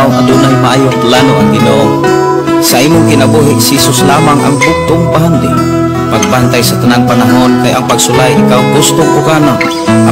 Tao, adunay maayong plano ang Ginoo. Sa imong kinabuhi, si Jesus lamang ang buktong bahandi. Pagbantay sa tanang panahon kay ang pagsulay ikaw gustong ukanon.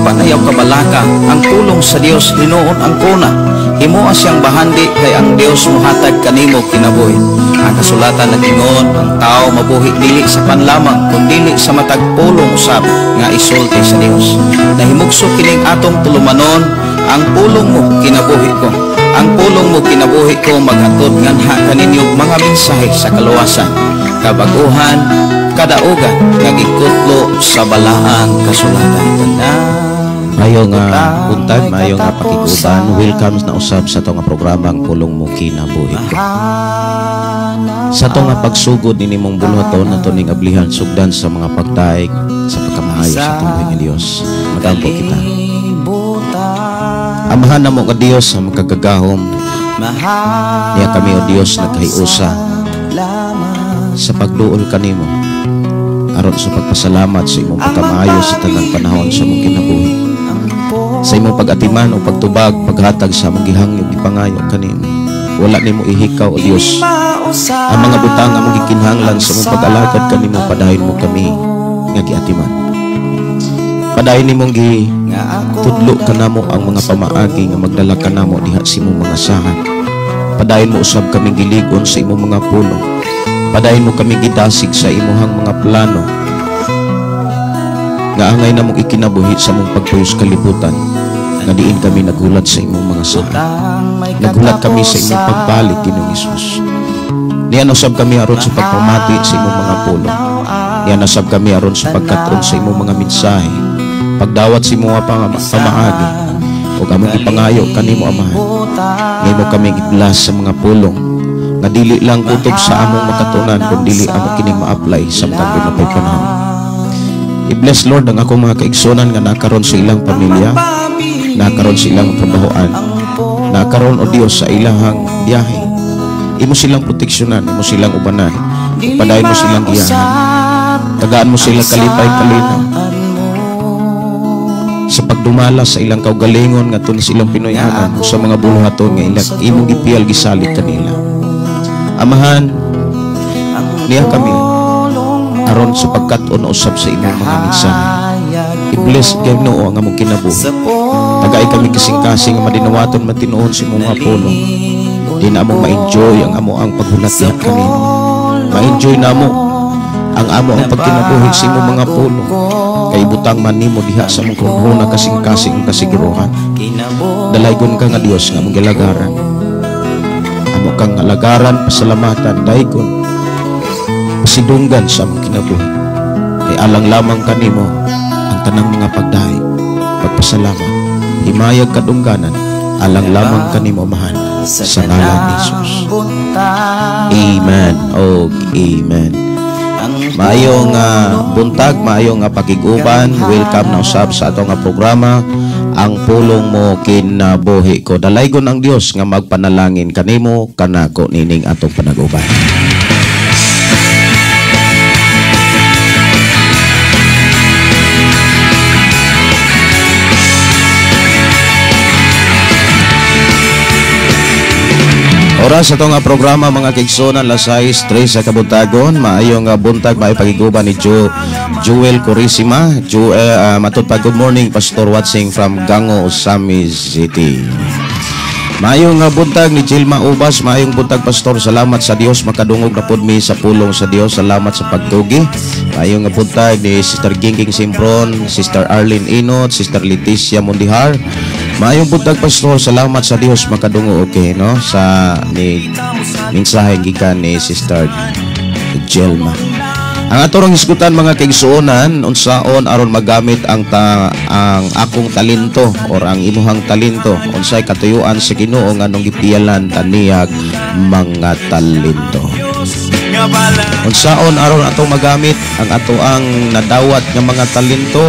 Apan ayaw kabalaka, ang pulong sa Dios hinuon ang kuna. Himoa siyang bahandi kay ang Dios muhatag kanimo kinabuhi. Ang kasulatan nag-ingon, ang tao mabuhi dili sa panlamang kundili sa matag pulong usab nga isulti sa Dios. Nahimugso kining atong tulumanon, ang pulong mo kinabuhi ko. Ang pulong mo kinabuhi ko maghatod nganha kaninyo mga mensahe sa kaluwasan, kabaguhan, kadaugan nga gikutlo sa balaang kasulatan. Maayong buntag, maayong pakiguban. Welcome na usab sa atong programa ang Pulong Mo Kinabuhi Ko. Sa atong pagsugod nini mong buluhaton ato ning ablihan sugdan sa mga pagdaig sa pagkamaayo sa atong buhi nga Dios. Magampo kita. Amahan namo nga Dios sa makagagahom. Niya kami o Dios nagkahiusa sa pagduol kanimo aron sa pagpasalamat sa imong pagkamaayo sa tanang panahon sa imong kinabuhi. Sa imong pag-atiman o pagtubag, paghatag sa among gihangyo gipangayo kanimo. Wala nimo ihikaw o Dios ang mga butang among gikinahanglan sa imong pag-alagad kanimo, padayon mo kami nga giatiman. Padayon nimong gitudlo kanamo ang mga pamaagi nga magdala kanamo diha sa imong mga sahan. Padayon mo usab kaming giligon sa imong mga pulong. Padayon mo kami gidasig sa imuhang mga plano nga angay namong ikinabuhi sa among pagpuyos kalibutan, nga diin kami naghulat sa imong mga sahan. Naghulat kami sa imong pagbalik, Ginoong Hesus. Niyan usab kami aron sa pagpamati sa imong mga pulong. Niyan usab kami aron sa pagkat-on sa imong mga mensahe. Pagdawat sa imong pamaagi ug among ipangayo kanimo, Amahan, nimo kami i-bless sa mga pulong nga dili lang kutob sa among makatunan, kun dili amo kining ma-apply sa matag unapay panahon. I-bless, Lord, ang akong mga kaigsunan nga nakaron sa ilang pamilya, nakaron sa ilang trabahoan, nakaron o Dios sa ilahang biyahe. Imo silang proteksyonan, imo silang ubanay, padayon mo silang giyahan, tagaan mo silang kalipay kalinaw sa pagdumala sa ilang kaugalingon ngadto sa ilang Pinoy-anan sa mga buluhaton nga ilang imong gipiyal gisalig kanila. Amahan, niya kami aron sa pagkat-on usab sa imong mga mensahe. I-bless Ginoo ang among kinabuhi. Tagay kami kasing-kasing nga madinawaton man tinuon sa imong mga pulong. Di na among ma-enjoy ang amo ang paghulat diha kanimo. Ma-enjoy namo ang amo ang pagkinabuhi sa imong mga pulong. Kay butang man nimo diha sa among krunhuna kasing-kasing kasiguruhan. Dalaygon ka nga Dios nga among gilagaran. Amo kang alagaran, pasalamatan, daygon, pasidunggan sa among kinabuhi. Kay alang lamang kanimo ang tanang mga pagdaig, pagpasalamat, himayag kadungganan, alang lamang kanimo, Amahan, sa ngalan ni Jesus. Amen. Oh, amen. Maayong buntag, maayong pakig-uban. Welcome na usab sa atong programa Ang Pulong Mo Kinabuhi Ko. Dalaygon ang Dios nga magpanalangin kanimo kanako nining atong panag-uban. Oras sa itong programa mga kaigsunan, alas 6:03 sa kabuntagon. Maayong buntag, maayong pagiguban ni Joel Corisima. Joel, matod pa, good morning Pastor watching from Gango, Ozamiz City. Maayong buntag ni Gilma Ubas. Maayong buntag Pastor, salamat sa Dios makadungog na pud mi sa pulong sa Dios. Salamat sa pagtugi. Maayong buntag ni Sister Gingging Simpron, Sister Arlene Inot, Sister Leticia Mundihar. Maayong buntag Pastor, salamat sa Dios makadungog, okay no, sa ni mensahe gikan ni Sister Jelma. Ang atorong hisgutan mga kaigsuonan, unsaon aron magamit ang ang akong talento or ang imuhang talento, unsay katuyuan sa Ginoo nganong gipiyalan taniyag mga talento. Unsaon aron atong magamit ang atoang nadawat nga mga talento.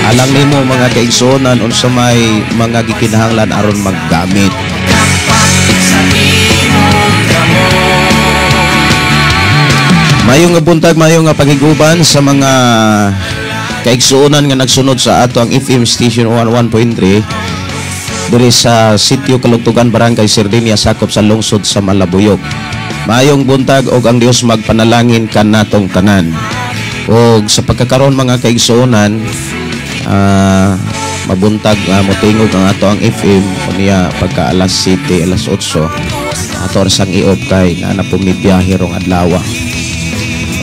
Alang nimo mga kaigsuonan, unsa may mga gikinahanglan aron maggamit. Mayong buntag, mayong pagiguban sa mga kaigsuonan nga nagsunod sa ato ang FM station 101.3. Diri sa Sitio Kalugtugan, Barangay Sardinia, sakop sa lungsod sa Malabuyok. Maayong buntag og ang Dios magpanalangin kanatong tanan. Og sa pagkakaroon, mga kaigsuonan, mabuntag motingog ang ato ang FM unya pagka alas 7, alas 8 ato sang i-off kay naa na po mi biyahe rong adlaw.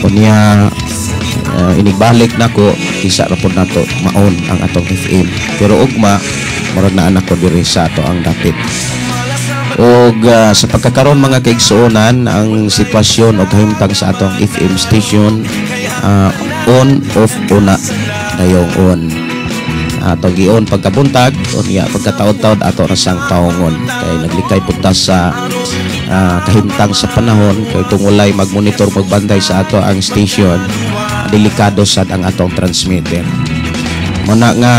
Unya inigbalik nako, isa ra pod nato maon ang atong FM, pero ugma murag naa nako diri sa ato ang dapit. Og sa pagkakaroon, mga kaigsuonan, ang sitwasyon o kahimtang sa atong FM station, on off una dayong on. Ato gi-on pagkabuntag, unya pagkataod-taod ato ra sang paungon kay naglikay punta sa kahimtang sa panahon, kay kung walay magmonitor, magbantay sa ato ang station, delikado sad ang atong transmitter. Muna nga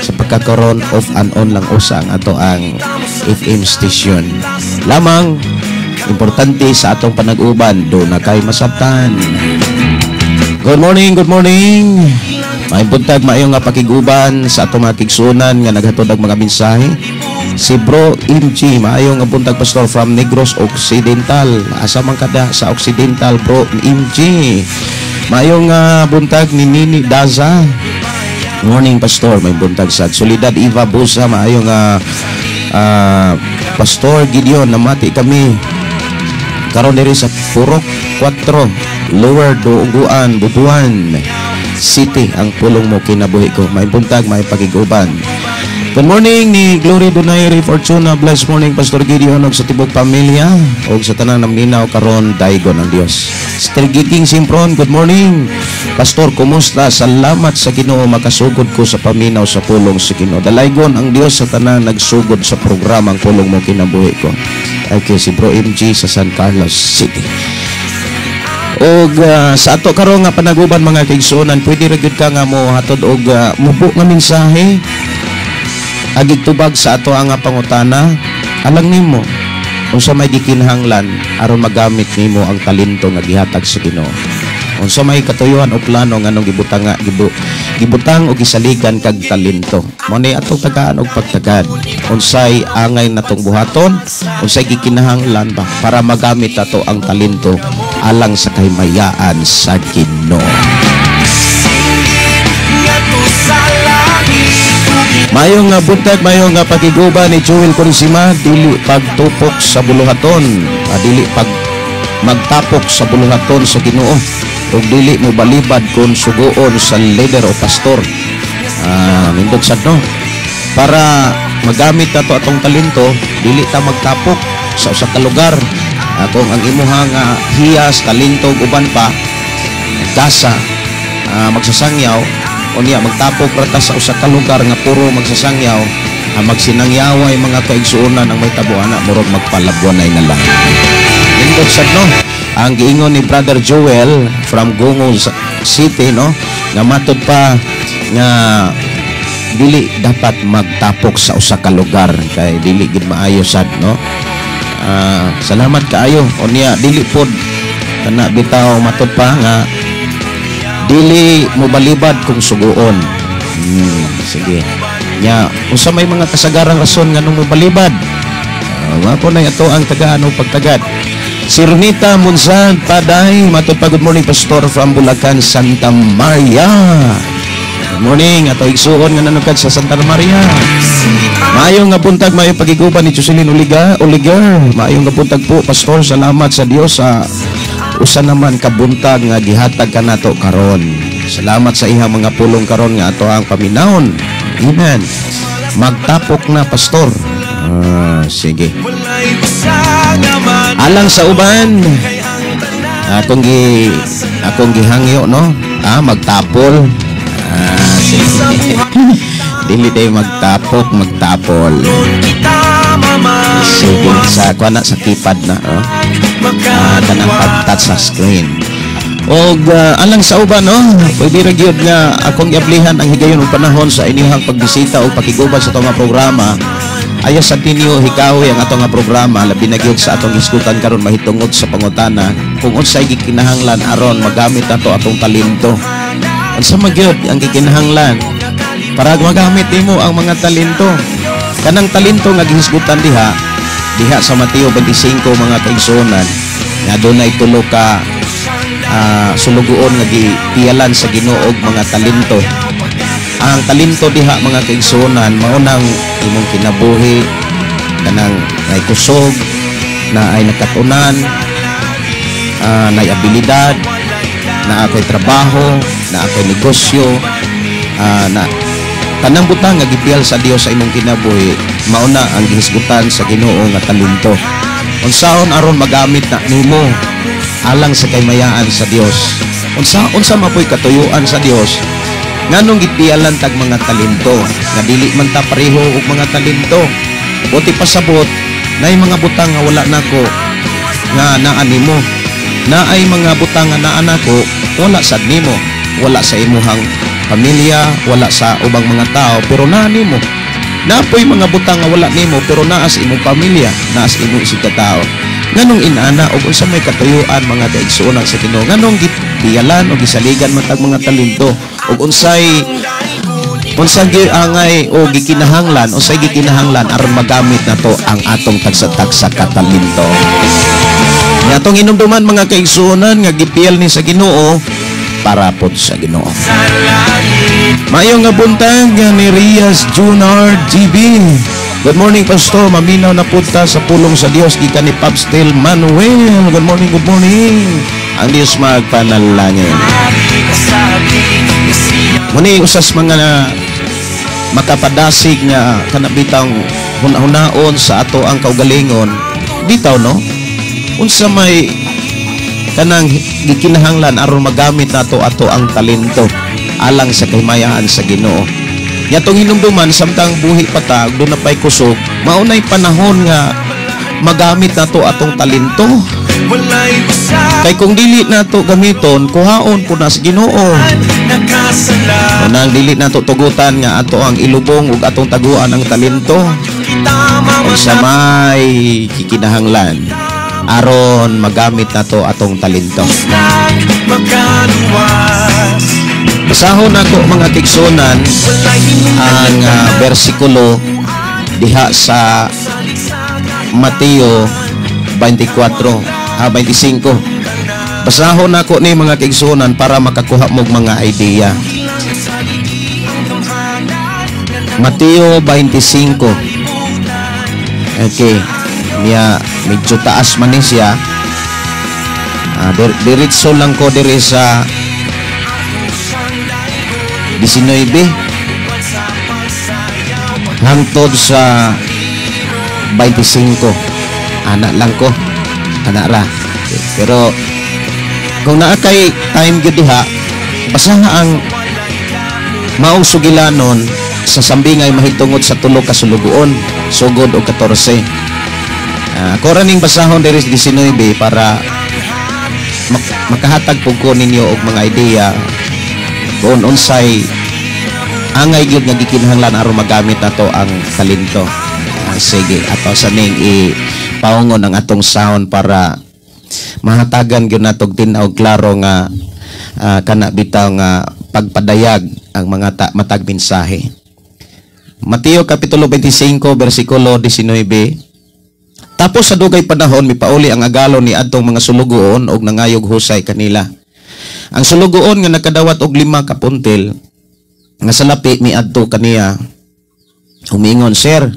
sa pagkakaroon, off and on lang usa ang ato ang FM station. Lamang importante sa atong panag-uban, do na kay masabtan. Good morning, good morning. Maayong buntag, maayong nga pakiguban sa atong mga kigsunan nga naghatod og mga mensahe. Si Bro MG, maayong nga buntag, Pastor, from Negros Occidental. Asa man kada sa Occidental, Bro MG? Maayong buntag ni Nini Daza. Morning, Pastor, may buntag sad. Solidad Eva Busa, maayong Pastor Gideon, namati kami karon diri sa Purok 4, Lower Duguan, Butuan City. Ang pulong mo kinabuhi ko. May buntag, may pakiguban. Good morning ni Glory Donayre Fortuna. Blessed morning, Pastor Gideon, ug sa tibok pamilya ug sa tanang naminaw karon, daygon ang Dios. Sister Giting Simpron, good morning. Pastor, kumusta? Salamat sa Ginoo, makasugod ko sa paminaw sa pulong sa Ginoo. Dalaygon ang Dios sa tanang nagsugod sa programang Pulong Mo Kinabuhi Ko. Okay, si Bro MG sa San Carlos City. Og sa ato karon nga panaguban, mga kaigsuonan, pwede ra gyud ka nga mo hatod og mubo nga mensahe agig tubag sa ato ang pangutana alang nimo: unsa may gikinahanglan aron magamit nimo ang talento nga gihatag sa Ginoo? Unsa may katuyuan o plano nganong gibutang nga gibutang o gisaligan kag talento? Mo ni atong tagaan og pagtagad. Unsay angay natong buhaton? Unsay gikinahanglan ba para magamit ato ang talento alang sa kahimayaan sa Ginoo? Ngadto sa langit. Maayong nga buntag, maayong nga pakiguban ni Joel Corisima, dili pagtupok sa buluhaton, dili pag magtapok sa buluhaton sa Ginoo ug dili mo balibad kung suguon sa leader o pastor. Nindot sad, no? Para magamit nato atong talento, dili ta magtapok sa usa ka lugar. Kung ang imuhang hiyas, talento ug uban pa, gasa, magsasangyaw, unya magtapok ra ta sa usa ka lugar nga puro magsasangyaw, magsinangyaway, mga kaigsuonan, ang mahitabo ana, murag magpalabwanay na lang. Nindot sad, no? Ang giingon ni Brother Joel from Gungo City, no, nga matod pa nga dili dapat magtapok sa usa ka lugar kay dili gid maayo sad, no? Salamat kaayo. Unya dili pod kana bitaw, matod pa nga dili mo balibad kung suguon. Sige. Nya, unsa may mga kasagarang rason nganong mo balibad? Mao po na ato ang tagaan o pagtagad. Si Ronita Munsan Paday, matod pa, good morning, Pastor, from Bulacan, Santa Maria. Good morning, ato igsuon nga nanukad sa Santa Maria. Maayong nga buntag, maayong pagiguban ni Jocelyn Oliga, Oliger. Maayong nga buntag po, Pastor. Salamat sa Dios sa usa naman kabuntag nga gihatag kanato karon. Salamat sa ihang mga pulong karon nga ato ang paminawon. Amen. Magtapok na, Pastor. Sige. Walay usa nga man Alang sa uban, kay ang tanan akong gihangyo, no? Magtapol. Sige. Dili day magtapok, magtapol. Kita mama. Sige, sa kuha na sa keypad na, oh. Kanang pag-touch sa screen. Og alang sa uban, no, pwede ra gyud nga akong iablihan ang higayon ug panahon sa inyong pagbisita o pakiguban sa atong nga programa. Ayaw sa tinyo hikawi ang atong nga programa, labi na gyud sa atong hisgutan karon mahitungod sa pangutana kung unsay gikinahanglan aron magamit nato atong talento. Unsa man gyud ang gikinahanglan para magamit nimo ang mga talento? Kanang talento nga gihisgutan diha diha sa Mateo 25, mga kaigsuonan, nga dunay tulo ka sulugoon nga gipiyalan sa Ginoo og mga talento. Ang talento diha, mga kaigsuonan, mao nang imong kinabuhi, kanang ay kusog na ay nakatunan, nay abilidad, naa kay trabaho, naa kay negosyo, na tanang butang nga gipiyal sa Dios sa imong kinabuhi, mao na ang gihisgutan sa Ginoo nga talento. Unsaon aron magamit na nimo alang sa kaymayaan sa Dios? Unsa mapoy katuyuan sa Dios nganong gipiyalan tag mga talento nga dili man ta pareho og mga talento? Buot pasabot, naay mga butang nga wala nako nga naa nimo, naay mga butang nga naa nako wala sad nimo, wala sa imuhang pamilya, wala sa ubang mga tao, pero naa nimo. Napoy mga butang nga wala nimo pero naa sa imong pamilya, naa sa imong isigkatao. Nganong inana og unsa may katuyuan, mga kaigsuonan sa Ginoo, nganong gipiyalan o gisaligan man tag mga talento ug unsay unsa giangay o gikinahanglan, unsay gikinahanglan aron magamit nato ang atong tagsa-tagsa ka talento? Nga atong hinumduman, mga kaigsuonan, nga gipiyal ni sa Ginoo para pod sa Ginoo. Maayong nga buntag ni Rias Junard GB. Good morning, Pastor. Maminaw na punta sa pulong sa Dios gikan ni Pabstel Manuel. Good morning, good morning. Ang Dios magpanalangin. Muni usas mga makapadasig nga kanabitang hunaon sa ato ang kaugalingon bitaw, no? Unsa may kanang gikinahanglan aron magamit nato ato ang talento alang sa kahimayaan sa Ginoo? Yatong hinumduman, samtang buhi pa ta, duna pay kusog, mao nay panahon nga magamit nato atong talento. Kay kung dili nato gamiton, kuhaon po na sa Ginoo. Unang dili nato tugutan nga ato ang ilubong ug atong taguan ang talento. Unsa may kikinahanglan aron magamit nato atong talento? Basahon nako, mga kaigsuonan, ang bersikulo diha sa Mateo 24 25. Basahon nako ni, mga kaigsuonan, para makakuha mo mga idea. Mateo 25. Okay. Niya medyo taas man ni siya. Diretso lang ko diri sa 19 hangtod sa 25. Ana lang ko. Ana ra. Okay. Pero kung naa kay time gyud diha, basaha ang maong sugilanon sa sambingay mahitungod sa tulo ka sulugoon, sugod og 14. Ako ra ning basahon diri sa 19 para makahatag pug ko ninyo og mga idea kung unsay angay gyud nga gikinahanglan aron magamit nato ang talento. Sige, ato sa ning ipaungon ang atong sound para mahatagan gyud natog tin-aw klaro nga kana bitaw nga pagpadayag ang mga matag mensahe. Mateo Kapitulo 25, versikulo 19. Tapos sa dugay panahon, mipauli ang agalon ni adtong mga sulugoon og nangayog husay kanila. Ang sulugoon nga nakadawat og 5 ka puntil nga salapi miadto kaniya. Humingon, "Sir,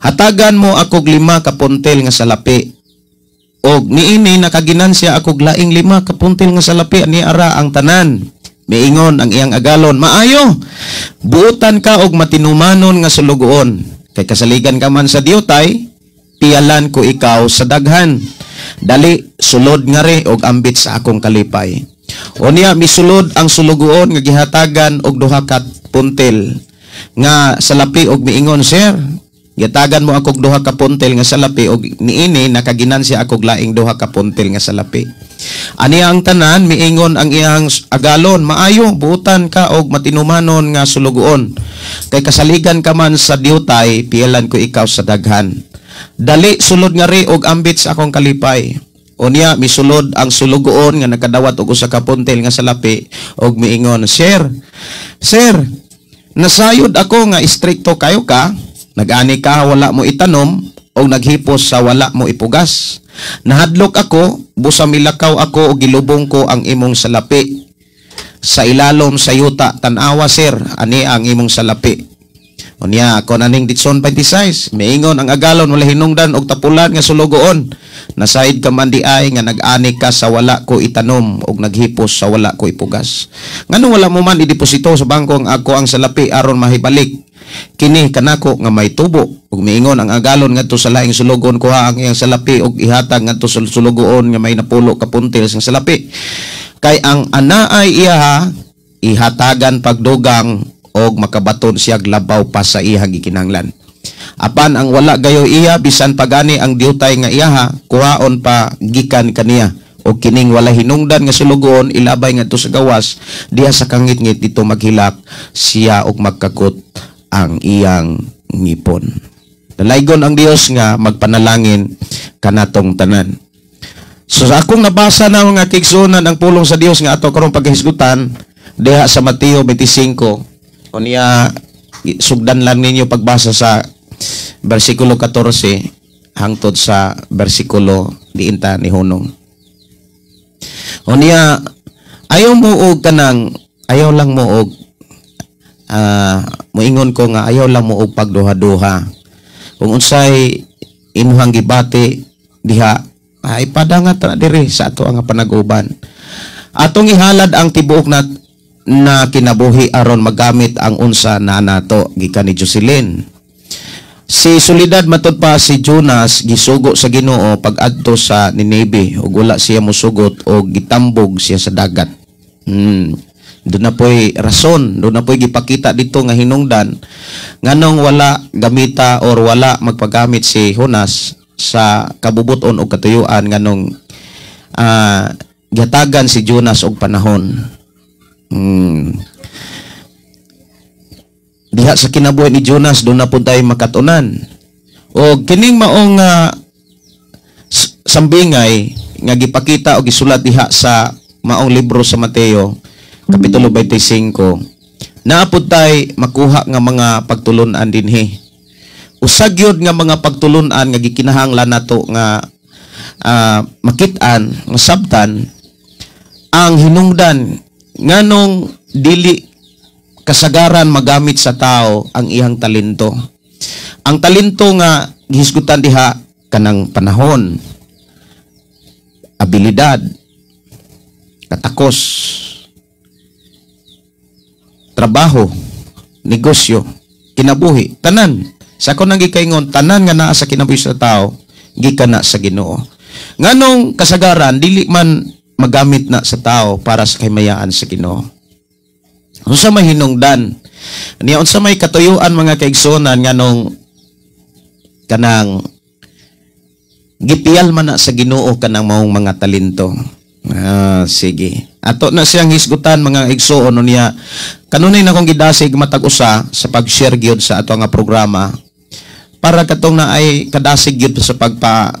hatagan mo akog 5 ka puntil nga salapi. Og niini nakaginansya akog laing 5 ka puntil nga salapi, ani ara ang tanan." Miingon ang iyang agalon, "Maayo. Buotan ka og matinumanon nga sulugoon. Kay kasaligan ka man sa diutay, piyalan ko ikaw sa daghan. Dali, sulod ngari og ambit sa akong kalipay." Unya misulod ang sulugoon nga gihatagan og 2 ka puntil nga salapi og miingon, "Sir, gihatagan mo akog 2 ka puntil nga salapi og niini nakaginansya akog laing 2 ka puntil nga salapi. Ani ang tanan." Miingon ang iyang agalon, "Maayo, buotan ka og matinumanon nga sulugoon. Kay kasaligan ka man sa diutay, piyalan ko ikaw sa daghan. Dali, sulod ngari og ambit sa akong kalipay." Unya misulod ang sulugoon nga nakadawat og 1 ka puntil nga salapi og miingon, "Sir, sir, nasayod ako nga istrikto kayo ka. Nag-ani ka wala mo itanom og naghipos sa wala mo ipugas. Nahadlok ako, busa milakaw ako og gilubong ko ang imong salapi sa ilalom sa yuta. Tan-awa, sir, ani ang imong salapi." Unya, ako naning Ditson 26, miingon ang agalon, "Wala hinungdan og tapulan nga sulugoon. Nasaid ka man di ay nga nag-ani ka sa wala ko itanom og naghipos sa wala ko ipugas. Ngano wala mo man ideposito sa bangko ang ako ang salapi aron mahibalik kini kanako nga may tubo?" Ug miingon ang agalon ngadto sa laing sulugoon, "Kuha ang iyang salapi ug ihatag ngadto sa sulugoon nga may 10 ka puntil sang salapi. Kay ang anaay iyaha, ihatagan pagdugang og makabaton siya labaw pa sa iyang gikinahanglan. Apan ang wala gayo iya, bisan pagani ang diutay nga iyaha, kuhaon pa gikan kaniya. O kining wala hinungdan nga sulugoon, ilabay ngadto sa gawas, diha sa kangitngit dito maghilak siya og magkakot ang iyang ngipon." Dalaygon ang Dios nga magpanalangin kanatong tanan. So sa akong nabasa na, mga kaigsuonan, ang pulong sa Dios nga ato karong paghisgutan diha sa Mateo 25, unya sugdan lang ninyo pagbasa sa versikulo 14 hangtod sa versikulo diinta ni hunong. Unya ayaw mo og kanang ayaw lang mo og moingon ko nga ayaw lang mo og pagduha-duha. Kung unsay imuhang gibati diha ay padangat ra diri sa ato ang panag-uban. Atong ihalad ang tibuok na na kinabuhi aron magamit ang unsa na nato, gikan ni Jocelyn. Si Soledad, matud pa si Jonas gisugo sa Ginoo pag-adto sa Nineveh ug wala siya mosugot og gitambog siya sa dagat. Doon na po'y rason, doon na po'y gipakita dito nga hinungdan nganong wala gamita or wala magpagamit si Jonas sa kabubuton o katuyuan, nganong gihatagan si Jonas og panahon. Diha sa kinabuhi ni Jonas, doon na po tayo makatunan. O kining maong sambingay nga gipakita o gisulat diha sa maong libro sa Mateo, Kapitulo 25, naapod tay makuha nga mga pagtulunan dinhi. Usag gyud nga mga pagtulunan nga gikinahanglan nato nga makit-an, nga sabtan ang hinungdan nganong dili kasagaran magamit sa tao ang iyang talento. Ang talento nga gihisgutan diha kanang panahon, abilidad, katakos, trabaho, negosyo, kinabuhi, tanan. Sa ako nang gikaingon, tanan nga naa sa kinabuhi sa tao, gikan na sa Ginoo. Nganong kasagaran dili man magamit na sa tao para sa kahimayaan sa Ginoo? Unsa may hinungdan? Niya unsa may katuyuan, mga kaigsuonan, nganong kanang gipiyal man na sa Ginoo kanang maong mga talento? Ah, sige. Ato na siyang hisgutan, mga igsuon, no niya. Kanunay na kong gidasig matag usa sa pag-share gyud sa ato nga programa para katong na ay kadasig gyud sa pagpa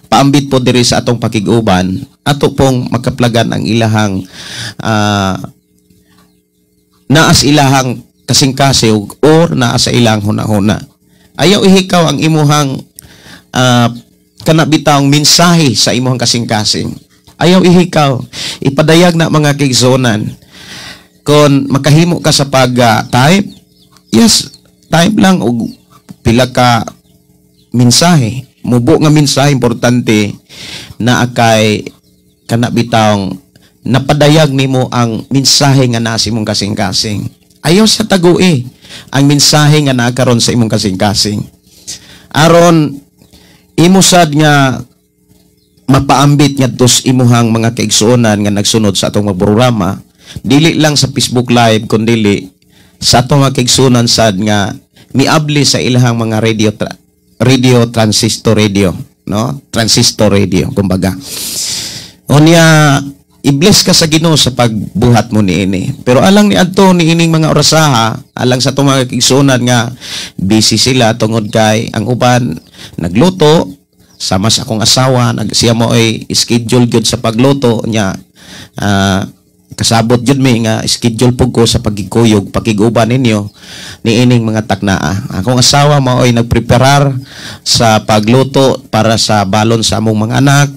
paambit po diri sa atong pakig-uban, ato pong makaplagan ang ilahang naas ilahang kasing-kasing or naa sa ilang hunahuna. Ayaw ihikaw ang imuhang kana bitawng mensahe sa imuhang kasing-kasing. Ayaw ihikaw. Ipadayag na, mga kaigsuonan. Kung makahimo ka sa pag type, yes, type lang og pila ka mensahe. Mubo nga mensahe, importante na akay kana bitawng napadayag nimo ang mensahe nga naa sa imong kasing-kasing. Ayaw sa tagui ang mensahe nga naa karon sa imong kasing-kasing. Aron imo sad nga mapaambit ngadto sa imuhang mga kaigsuonan nga nagsunod sa atong mga programa, dili lang sa Facebook Live kundili sa atong mga kaigsuonan sad nga miabli sa ilahang mga radio transistor radio, no? Transistor radio kumbaga. Unya i-bless ka sa Ginoo sa pagbuhat mo niini. Pero alang ni adto ni ining mga orasaha, alang sa atong mga kaigsuonan nga busy sila tungod kay ang uban nagluto sama sa akong asawa, nag siya mo ay schedule gyud sa pagluto niya. Kasabot jud mi nga schedule pug ko sa pagkikuyog, pakiguban ninyo niining mga taknaa. Akong asawa maoy nagpreparar sa pagluto para sa balon sa among mga anak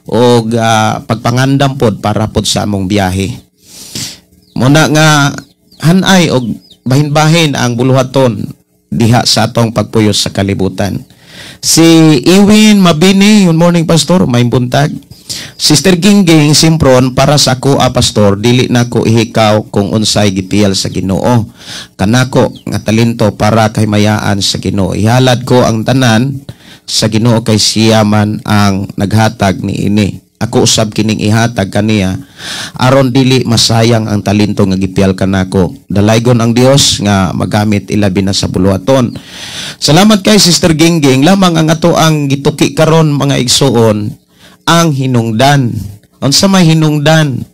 og pagpangandam pod para pod sa among biyahe. Muna nga hanay og bahin-bahin ang buluhaton diha sa atong pagpuyos sa kalibutan. Si Iwin Mabini, good morning, Pastor, may buntag. Sister Gingging Simpron, para sa ako, Pastor, dili nako ihikaw kung unsay gipiyal sa Ginoo kanako nga talento para kahimayaan sa Ginoo. Ihalad ko ang tanan sa Ginoo kay siya man ang naghatag niini. Ako usab kining ihatag kaniya aron dili masayang ang talento nga gipiyal kanako. Dalaygon ang Dios nga magamit ilabi na sa buluhaton. Salamat kay Sister Gingging. Lamang ang ato ang gituki karon, mga igsuon, ang hinungdan. Unsa may hinungdan?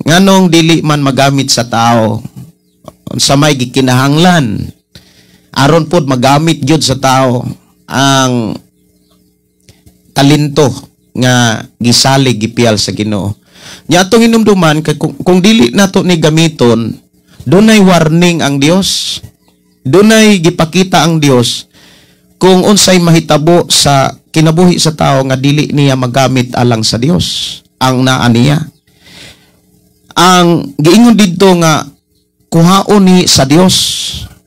Nganong dili man magamit sa tao? Unsa may gikinahanglan aron pod magamit gyud sa tao ang talento nga gisalig, gipiyal sa Ginoo? Nya atong hinumduman kay kung dili nato ni gamiton, dunay warning ang Dios. Dunay gipakita ang Dios kung unsay mahitabo sa kinabuhi sa tao nga dili niya magamit alang sa Dios ang naa niya. Ang giingon didto nga kuhaon ni sa Dios.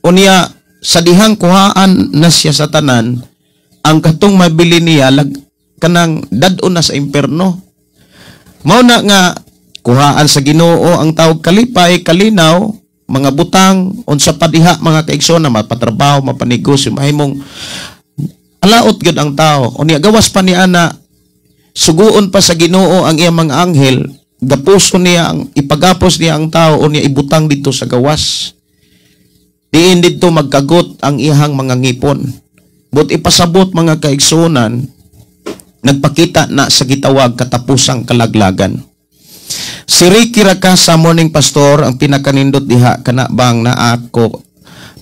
Unya sa dihang kuhaan na siya sa tanan, ang katong mabili niya lag, kanang dad-on na sa imperno. Mao na nga kuhaan sa Ginoo ang tawag kalipay, kalinaw, mga butang, unsa pa diha, mga kaigsoon, na mapatrabaho, mapanegosyo, mahimong alaot gyud ang tao. Unya gawas pa ni ana, suguon pa sa Ginoo ang iyang mga anghel, gapuso niya ang ipagapos niya ang tao, unya ibutang dito sa gawas. Diin didto magkagot ang iyang mga ngipon. But ipasabot, mga kaigsuonan, nagpakita na sa gitawag katapusang kalaglagan. Si Ricky Rakasa, morning, Pastor, ang pinakanindot diha kana bang naa ko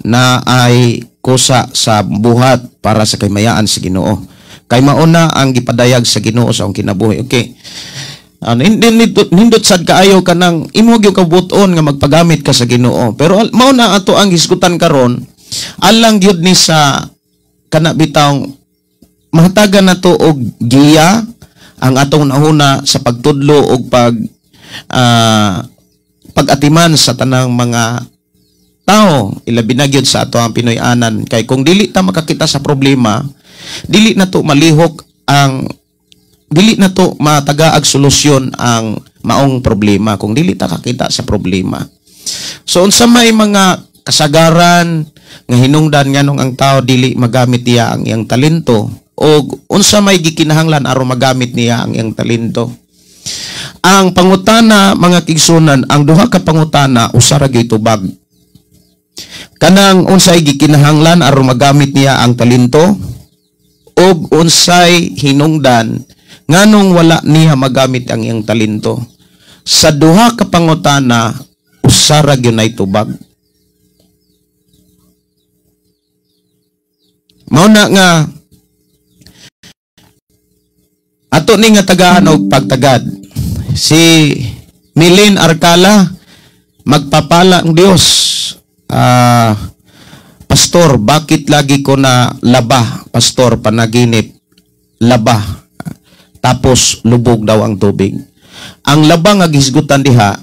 na ay kusa sa buhat para sa kaymayaan sa Ginoo. Kay mauna ang gipadayag sa Ginoo sa akong kinabuhi. Okay. Ano, nindot, nindot sad kaayo kanang imo gyud kabuton nga magpagamit ka sa Ginoo. Pero mao na ato ang hisgutan karon, alang gyud ni sa kana bitawng mahatagan nato og giya ang atong nahuna sa pagtudlo og pag-atiman sa tanang mga tao, ilabi na gyud sa ato ang Pinoy-anan, kay kung dili ta makakita sa problema, dili na to malihok ang dili na to matagaag solusyon ang maong problema kung dili ta kakita sa problema. So unsa may mga kasagaran nga hinungdan nganong ang tao dili magamit niya ang iyang talento o unsa may gikinahanglan aron magamit niya ang iyang talento? Ang pangutana, mga kaigsuonan, ang duha ka pangutana, usa ra gyud tubag. Kanang unsay gikinahanglan aron magamit niya ang talento ug unsay hinungdan nganong wala niya magamit ang iyang talento. Sa duha ka pangutana, usa ra gyud nay tubag. Mao na nga ato ni nga tagaan og pagtagad. Si Milin Arcala, magpapala ang Dios. Pastor, bakit lagi ko na laba? Pastor, panaginip, laba. Tapos lubog daw ang tubig. Ang laba nga gihisgutan diha,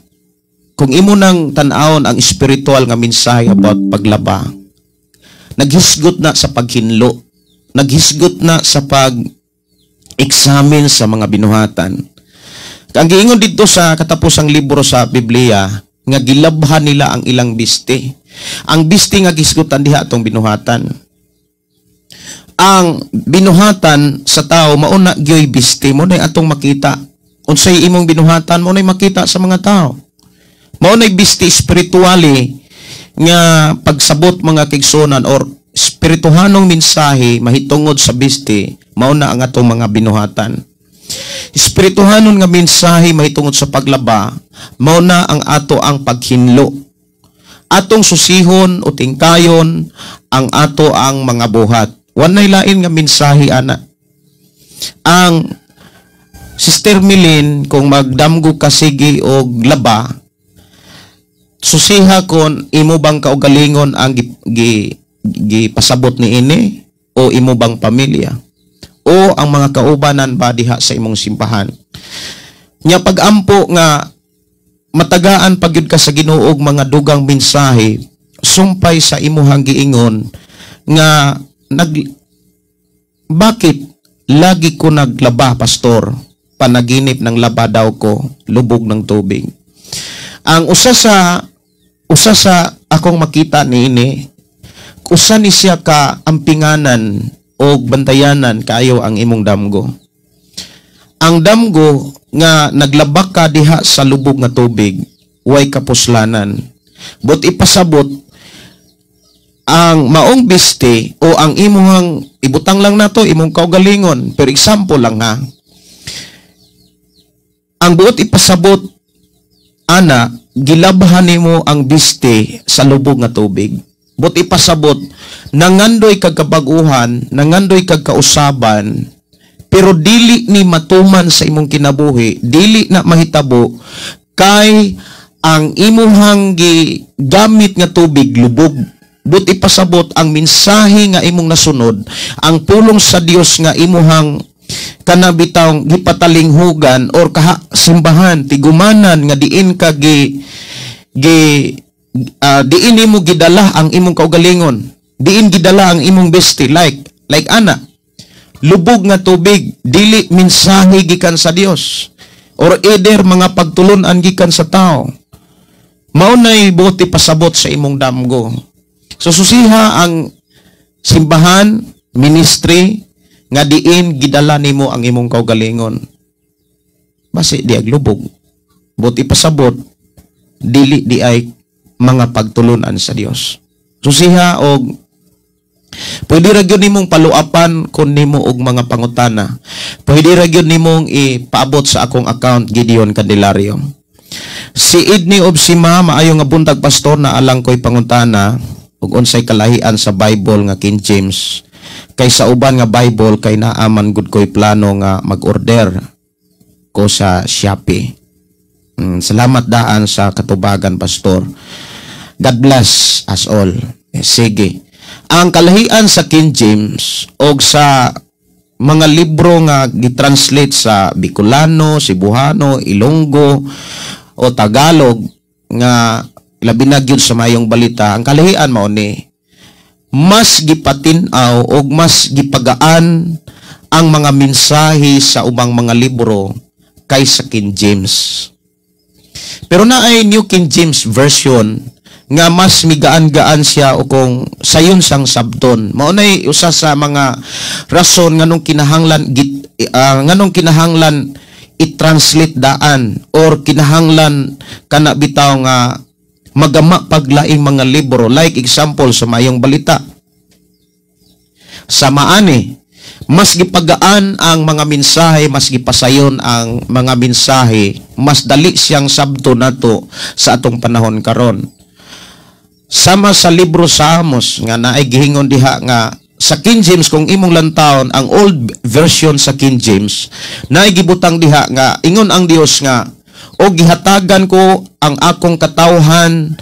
kung imo nang tan-awon ang spiritual nga mensahe about paglaba, naghisgot na sa paghinlo, naghisgot na sa pag-examine sa mga binuhatan. Ang giingon dito sa katapusang libro sa Biblia, nga gilabhan nila ang ilang biste. Ang biste nga gisgutan diha atong binuhatan. Ang binuhatan sa tao mauna gyoy biste mo na atong makita. Unsay imong binuhatan mo na makita sa mga tao. Mao nay biste spiritually nga pagsabot, mga kaigsuonan, or espirituhanong mensahe mahitungod sa biste, mao na ang atong mga binuhatan. Espirituhanon nga mensahe mahitungod sa paglaba, mao na ang ato ang paghinlo. Atong susihon o tingkayon ang ato ang mga buhat. Walay lain nga mensahe ana. Ang Sister Milin, kung magdamgo ka sige og laba, susiha kon imo bang kaugalingon ang gipasabot ni ini o imo bang pamilya o ang mga kaubanan ba diha sa imong simbahan. Nya pag-ampo nga matagaan pagyud ka sa Ginoo og mga dugang mensahe sumpay sa imuhang giingon nga nag bakit lagi ko naglaba, pastor, panaginip ng laba daw ko, lubog ng tubig. Ang usa sa akong makita niini, usa ni siya ka ampinganan o bantayanan kaayo ang imong damgo. Ang damgo nga naglaba ka diha sa lubog nga tubig, way kapuslanan. But ipasabot ang maong biste o ang imuhang ibutang lang nato imong kaugalingon, pero example lang ha. Ang buot ipasabot ana, gilabhan nimo ang biste sa lubog nga tubig. Buot ipasabot, nangandoy kag kabag-uhan, nangandoy kag kausaban, pero dili ni matuman sa imong kinabuhi, dili na mahitabo kay ang imuhang gigamit nga tubig lubog. But ipasabot ang mensahe nga imong nasunod, ang pulong sa Dios nga imuhang kanabitawng gipatalinghugan or kaha simbahan tigumanan nga diin ka gi gi diin nimo gidala ang imong kaugalingon, diin gidala ang imong besti, like ana lubog nga tubig, dili mensahe gikan sa Dios or either mga pagtulun-an gikan sa tao. Mao nay buot pasabot sa imong damgo. So susiha ang simbahan, ministry nga diin gidala nimo ang imong kaugalingon, basi di aglubog. Buot ipasabot, dili di ay mga pagtulunan sa Dios. Susiha og pwede ra gyud nimong paluapan kung nimo og mga pangutana. Pwede ra gyud nimong ipaabot sa akong account, Gideon Candelario. Si Idni Obsima, "Maayo nga buntag, pastor, na alang ko'y pangutana ug unsay kalahian sa Bible nga King James kay sa uban nga Bible, kay naaman gud ko'y plano nga mag-order ko sa Shopee. Salamat daan sa katubagan, pastor. God bless us all." Eh, sige. Ang kalahian sa King James og sa mga libro nga gitranslate sa Bicolano, Cebuano, Ilonggo o Tagalog nga labi na gyud sa Maayong Balita, ang kalahian mao ni mas gipatin-aw og mas gipagaan ang mga mensahe sa ubang mga libro kaysa King James. Pero naay New King James Version nga mas migaan-gaan siya o kung sayon sang sabton. Mao nay usa sa mga rason nganong kinahanglan i-translate daan or kinahanglan kana bitaw nga magama paglaing mga libro, like example sa Maayong Balita. Sa maani, mas gipagaan ang mga mensahe, mas gipasayon ang mga mensahe, mas dali siyang sabto nato sa atong panahon karon. Sama sa libro sa Amos nga naay gihingon diha nga sa King James, kung imong lantawon ang old version sa King James, naay gibutang diha nga ingon ang Dios nga, "O gihatagan ko ang akong katawhan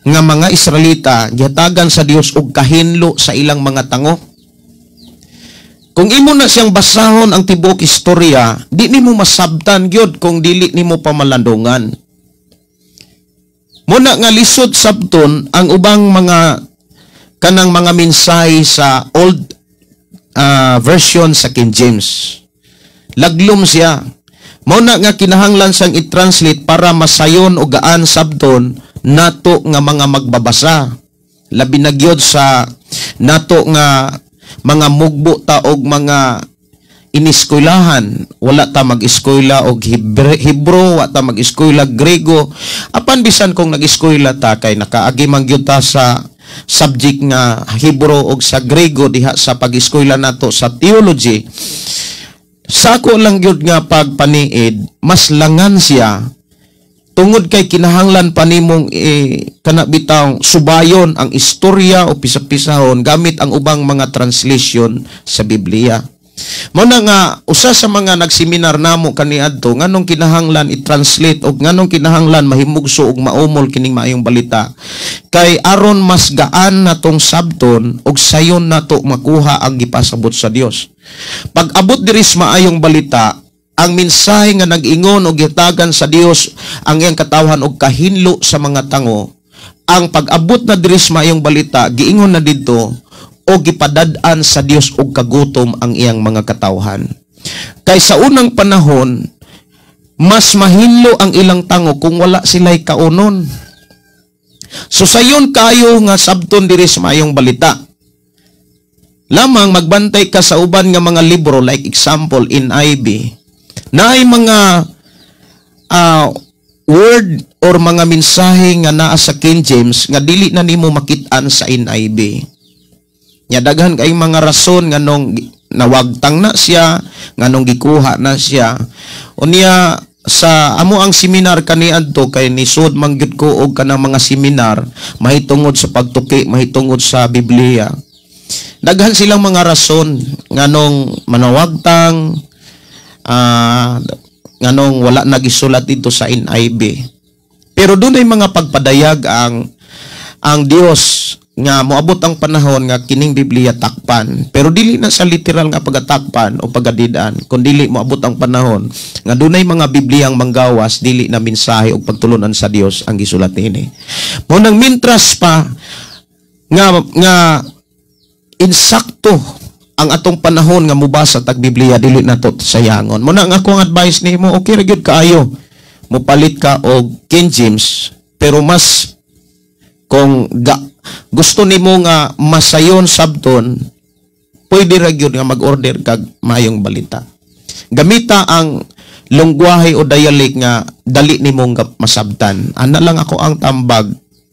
nga mga Israelita," gihatagan sa Dios og kahinlo sa ilang mga tango. Kung imo na siyang basahon ang tibuok istorya, di nimo masabtan gyud kung dili nimo pamalandungan. Muna nga lisod sabton ang ubang mga kanang mga mensahe sa old version sa King James. Laglom siya. Mao na nga kinahanglan siyang i-translate para masayon o gaan sabton nato nga mga magbabasa. Labi na gyud sa nato nga mga mugbo ta og mga iniskwelahan. Wala ta mag-eskwela og Hebro, wa ta mag-eskwela Grego. Apan bisan kung nag-eskwela ta, kay nakaagi man gyud ta sa subject nga Hebro og sa Grego diha sa pag-eskwela nato sa theology. Sa ako lang gyud nga pagpaniid, mas langan siya tungod kay kinahanglan pa nimong kana bitawng subayon ang istorya o pisa-pisahon gamit ang ubang mga translation sa Biblia. Mao na nga usa sa mga nagseminar namo kaniadto, nganong kinahanglan i-translate og nganong kinahanglan mahimugso og maumol kining Maayong Balita, kay aron mas gaan natong sabton og sayon nato makuha ang gipasabot sa Dios. Pag abot diri sa Maayong Balita, ang mensahe nga nag-ingon og gihatagan sa Dios ang iyang katawhan og kahinlo sa mga tango, ang pag-abot na diri sa Maayong Balita, giingon na didto o gipadad-an sa Dios og kagutom ang iyang mga katawhan. Kay sa unang panahon, mas mahinlo ang ilang tango kung wala sila'y kaunon. So sayon kayo nga sabton diri sa Maayong Balita. Lamang magbantay ka sa uban nga mga libro, like example NIV, naay mga word or mga mensahe nga naa sa King James nga dili na nimo makit-an sa NIV. Nya daghan kay mga rason nganong nawagtang na siya, nganong gikuha na siya. Unya sa amo ang seminar kaniadto, kay nisod man gyud ko og kanang mga seminar mahitungod sa pagtuki, mahitungod sa Biblia. Daghan silang mga rason nganong manawagtang, nganong wala nagisulat dito sa NIV. Pero dunay mga pagpadayag ang Dios nga moabot ang panahon nga kining Biblia takpan. Pero dili na sa literal nga pagatakpan o pagadid-an, kun dili moabot ang panahon nga dunay mga Bibliyang manggawas, dili na mensahe og pagtulunan sa Dios ang gisulat niini. Mao nang mintras pa nga insakto ang atong panahon nga mobasa tag Biblia, dili na to sayangon. Mao na ang akong advice nimo, okay ra gyud kaayo mopalit ka og King James, pero mas kung gusto nimo nga masayon sabton, pwede ra gyud nga mag-order kag Maayong Balita. Gamita ang lungwahe o dialect nga dali nimong masabtan. Ana lang ako ang tambag,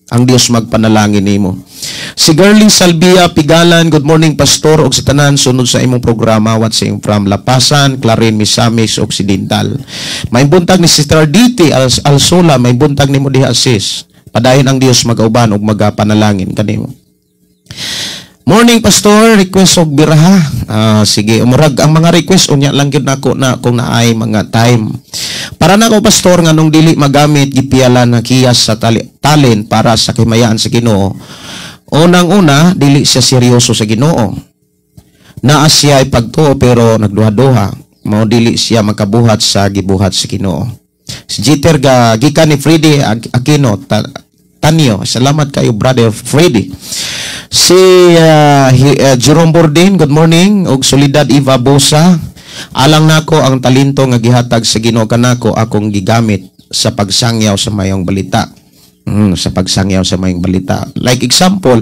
ang Dios magpanalangin nimo. Si Girlie Salvia Pigalan, good morning, Pastor, og sa tanan sunod sa imong programa, watching from Lapasan, Clarin, Misamis Occidental. May buntag ni Sister DT Alsola, may buntag nimo diha, sis. Padayon ang Dios magauban og magapanalangin kanimo. Morning, Pastor, request og biraha. Sige, umurag ang mga request unya lang gyud nako na kung naay mga time. Para nako, Pastor, nganong dili magamit gipiyalan na kiyas sa talent para sa kahimayaan sa Ginoo. Unang-una, dili siya seryoso sa Ginoo. Naa siya ay pagtuo pero nagduha-duha. Mao dili siya makabuhat sa gibuhat sa Ginoo. Si Jeter ga gikan ni Freddy Aquino Tanyo. Salamat kayo, Brother Freddy. Si Jerome Bordin, good morning. Og Solidad Eva Bosa. Alang nako, ang talento nga gihatag sa Ginoo kanako, akong gigamit sa pagsangyaw sa Mayong Balita. Sa pagsangyaw sa Mayong Balita. Like example,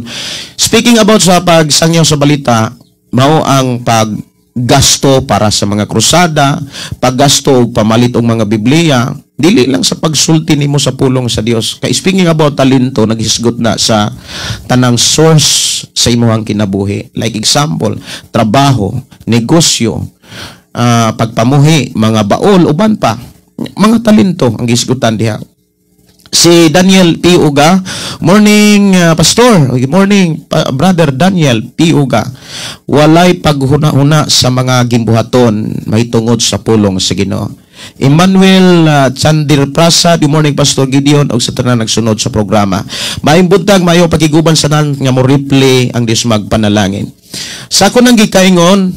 speaking about sa pagsangyaw sa balita, mao ang paggasto para sa mga krusada, paggasto og pamalit og mga Biblia, dili lang sa pagsulti nimo sa pulong sa Dios. Kay speaking about talento, naghisgot na sa tanang source sa imong kinabuhi. Like example, trabaho, negosyo, pagpamuhi, mga baol, uban pa. Mga talento ang gisgutan diha. Si Daniel P. Uga, morning, Pastor. Good morning, Brother Daniel P. Uga. Walay paghuna-huna sa mga gimbuhaton mahitungod sa pulong sa Ginoo. Emmanuel Chandir Prasad, good morning, Pastor Gideon og sa tanan nagsunod sa programa. Maayong buntag, maayo pakiguban sa tanan nga mo replay, ang Dios magpanalangin. Sa ako nang gikaingon,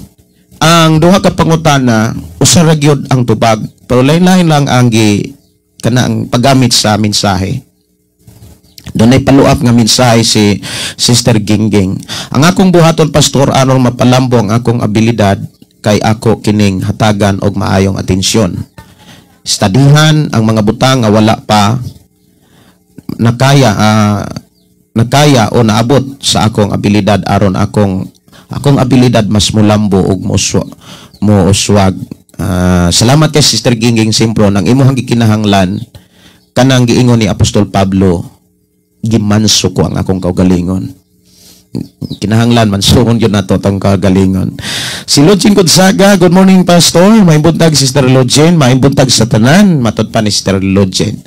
ang duha ka pangutana, usa ra gyud ang tubag, pero lain-lain lang ang gi kanang paggamit sa mensahe. Dunay follow-up nga mensahe si Sister Gingging. Ang akong buhaton, Pastor, aron mapalambo ang akong abilidad kay ako kining hatagan og maayong atensyon. Studyhan ang mga butang nga wala pa nakaya o naabot sa akong abilidad aron akong abilidad mas mulambo og mouswag. Salamat kay Sister Gingging Simpron. Ang imuhang gikinahanglan, kanang giingon ni Apostol Pablo, "Gimanso ko ang akong kaugalingon." Kinahanglan mansuhon yun nato tong kaugalingon. Si Login Gonzaga, good morning, Pastor. Maayong buntag, Sister Login, maayong buntag sa tanan, matod pa ni Sister Login.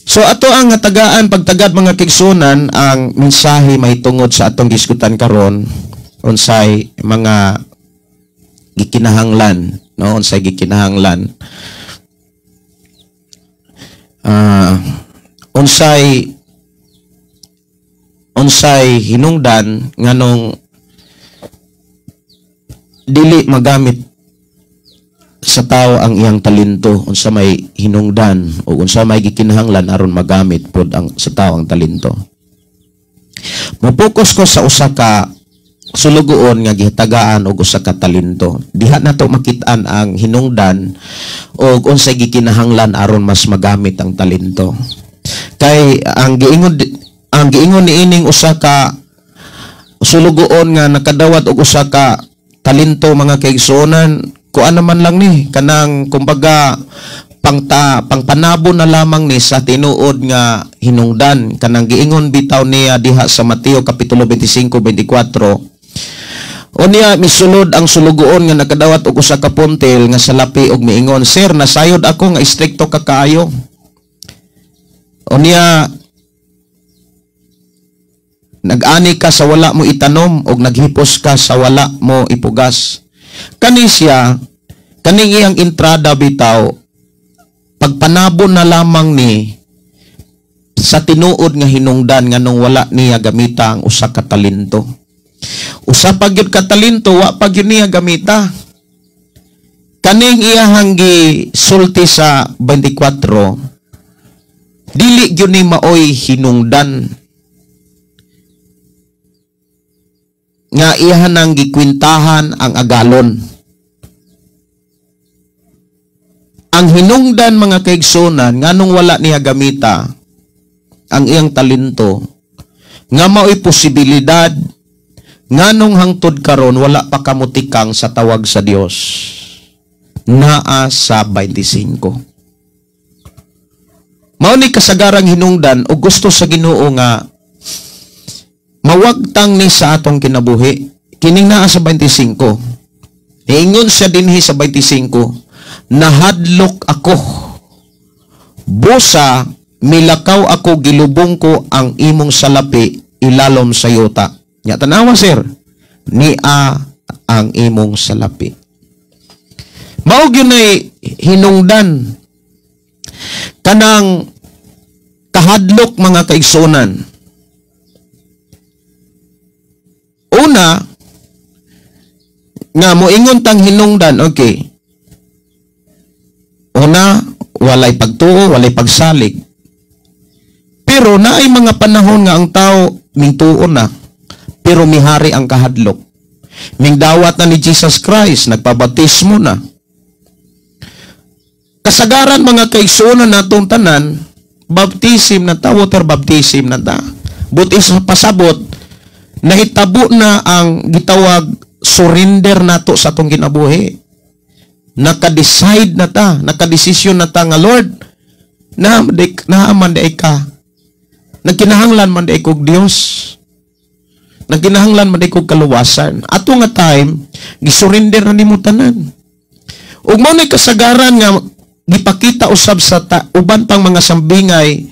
So ato ang tagaan pagtagad, mga kaigsuonan, ang mensahe mahitungod sa atong gisgutan karon, unsay mga gikinahanglan, no? Unsay gikinahanglan, unsay unsay hinungdan nganong dili magamit sa tao ang iyang talento, unsa may hinungdan o unsa may gikinahanglan aron magamit pod ang sa tao ang talento. Mo-focus ko sa usa ka sulugoon nga gihatagaan og usa ka talento. Diha nato makit-an ang hinungdan og unsay gikinahanglan aron mas magamit ang talento. Kay ang giingon niining usa ka sulugoon nga nakadawat og usa ka talento, mga kaigsuonan, kuan naman lang ni, kanang kumbaga pangpanabo na lamang ni sa tinuod nga hinungdan. Kanang giingon bitaw niya diha sa Mateo kapitulo 25:24. Unya misulod ang sulugoon nga nakadawat og usa ka puntil nga salapi og miingon, "Sir, nasayod ako nga istrikto ka kaayo. Unya nag-ani ka sa wala mo itanom og naghipos ka sa wala mo ipugas." Kani siya, kaning iyang entrada bitaw, pagpanabo na lamang ni sa tinuod nga hinungdan nganong wala niya gamita ang usa ka talento. Usa pa gyud ka talento, wa pa gyud niya gamita. Kaning iyahang gisulti sa 24, dili gyud ni maoy hinungdan nga iyahan ang gikwintahan ang agalon. Ang hinungdan, mga kaigsunan, nganong wala niya gamita ang iyang talento, nga mao'y posibilidad nganong hangtod karon wala pa kamutikang sa tawag sa Dios, naa sa 25. Mao ni kasagarang hinungdan o gusto sa Ginoo nga mawagtang ni sa atong kinabuhi. Kining naa sa 25. Niingon siya dinhi sa 25, "Nahadlok ako. Busa milakaw ako, gilubong ko ang imong salapi ilalom sa yuta." Nya tanawa, sir, nia ang imong salapi. Mao gyud nay hinungdan kanang kahadlok, mga kaigsuonan. Una nga moingon tang hinungdan, okay. Una, walay pagtuo, walay pagsalig. Pero naay mga panahon nga ang tao mingtuo na, pero mihari ang kahadlok. Mingdawat na ni Jesus Christ, nagpabautismo na. Kasagaran, mga kaigsuonan, natong tanan, baptism na ta, water baptism na ta. Buti sa pasabot, nahitabo na ang gitawag surrender nato sa atong kinabuhi. Naka-decide na ta, nakadesisyon na ta nga, "Lord, naaman di ka. Nagkinahanglan man di kog Dios. Nagkinahanglan man di kog kaluwasan." Ato nga time, gisurrender na nimo tanan. Ug mao ni kasagaran nga gipakita usab sa uban pang mga sambingay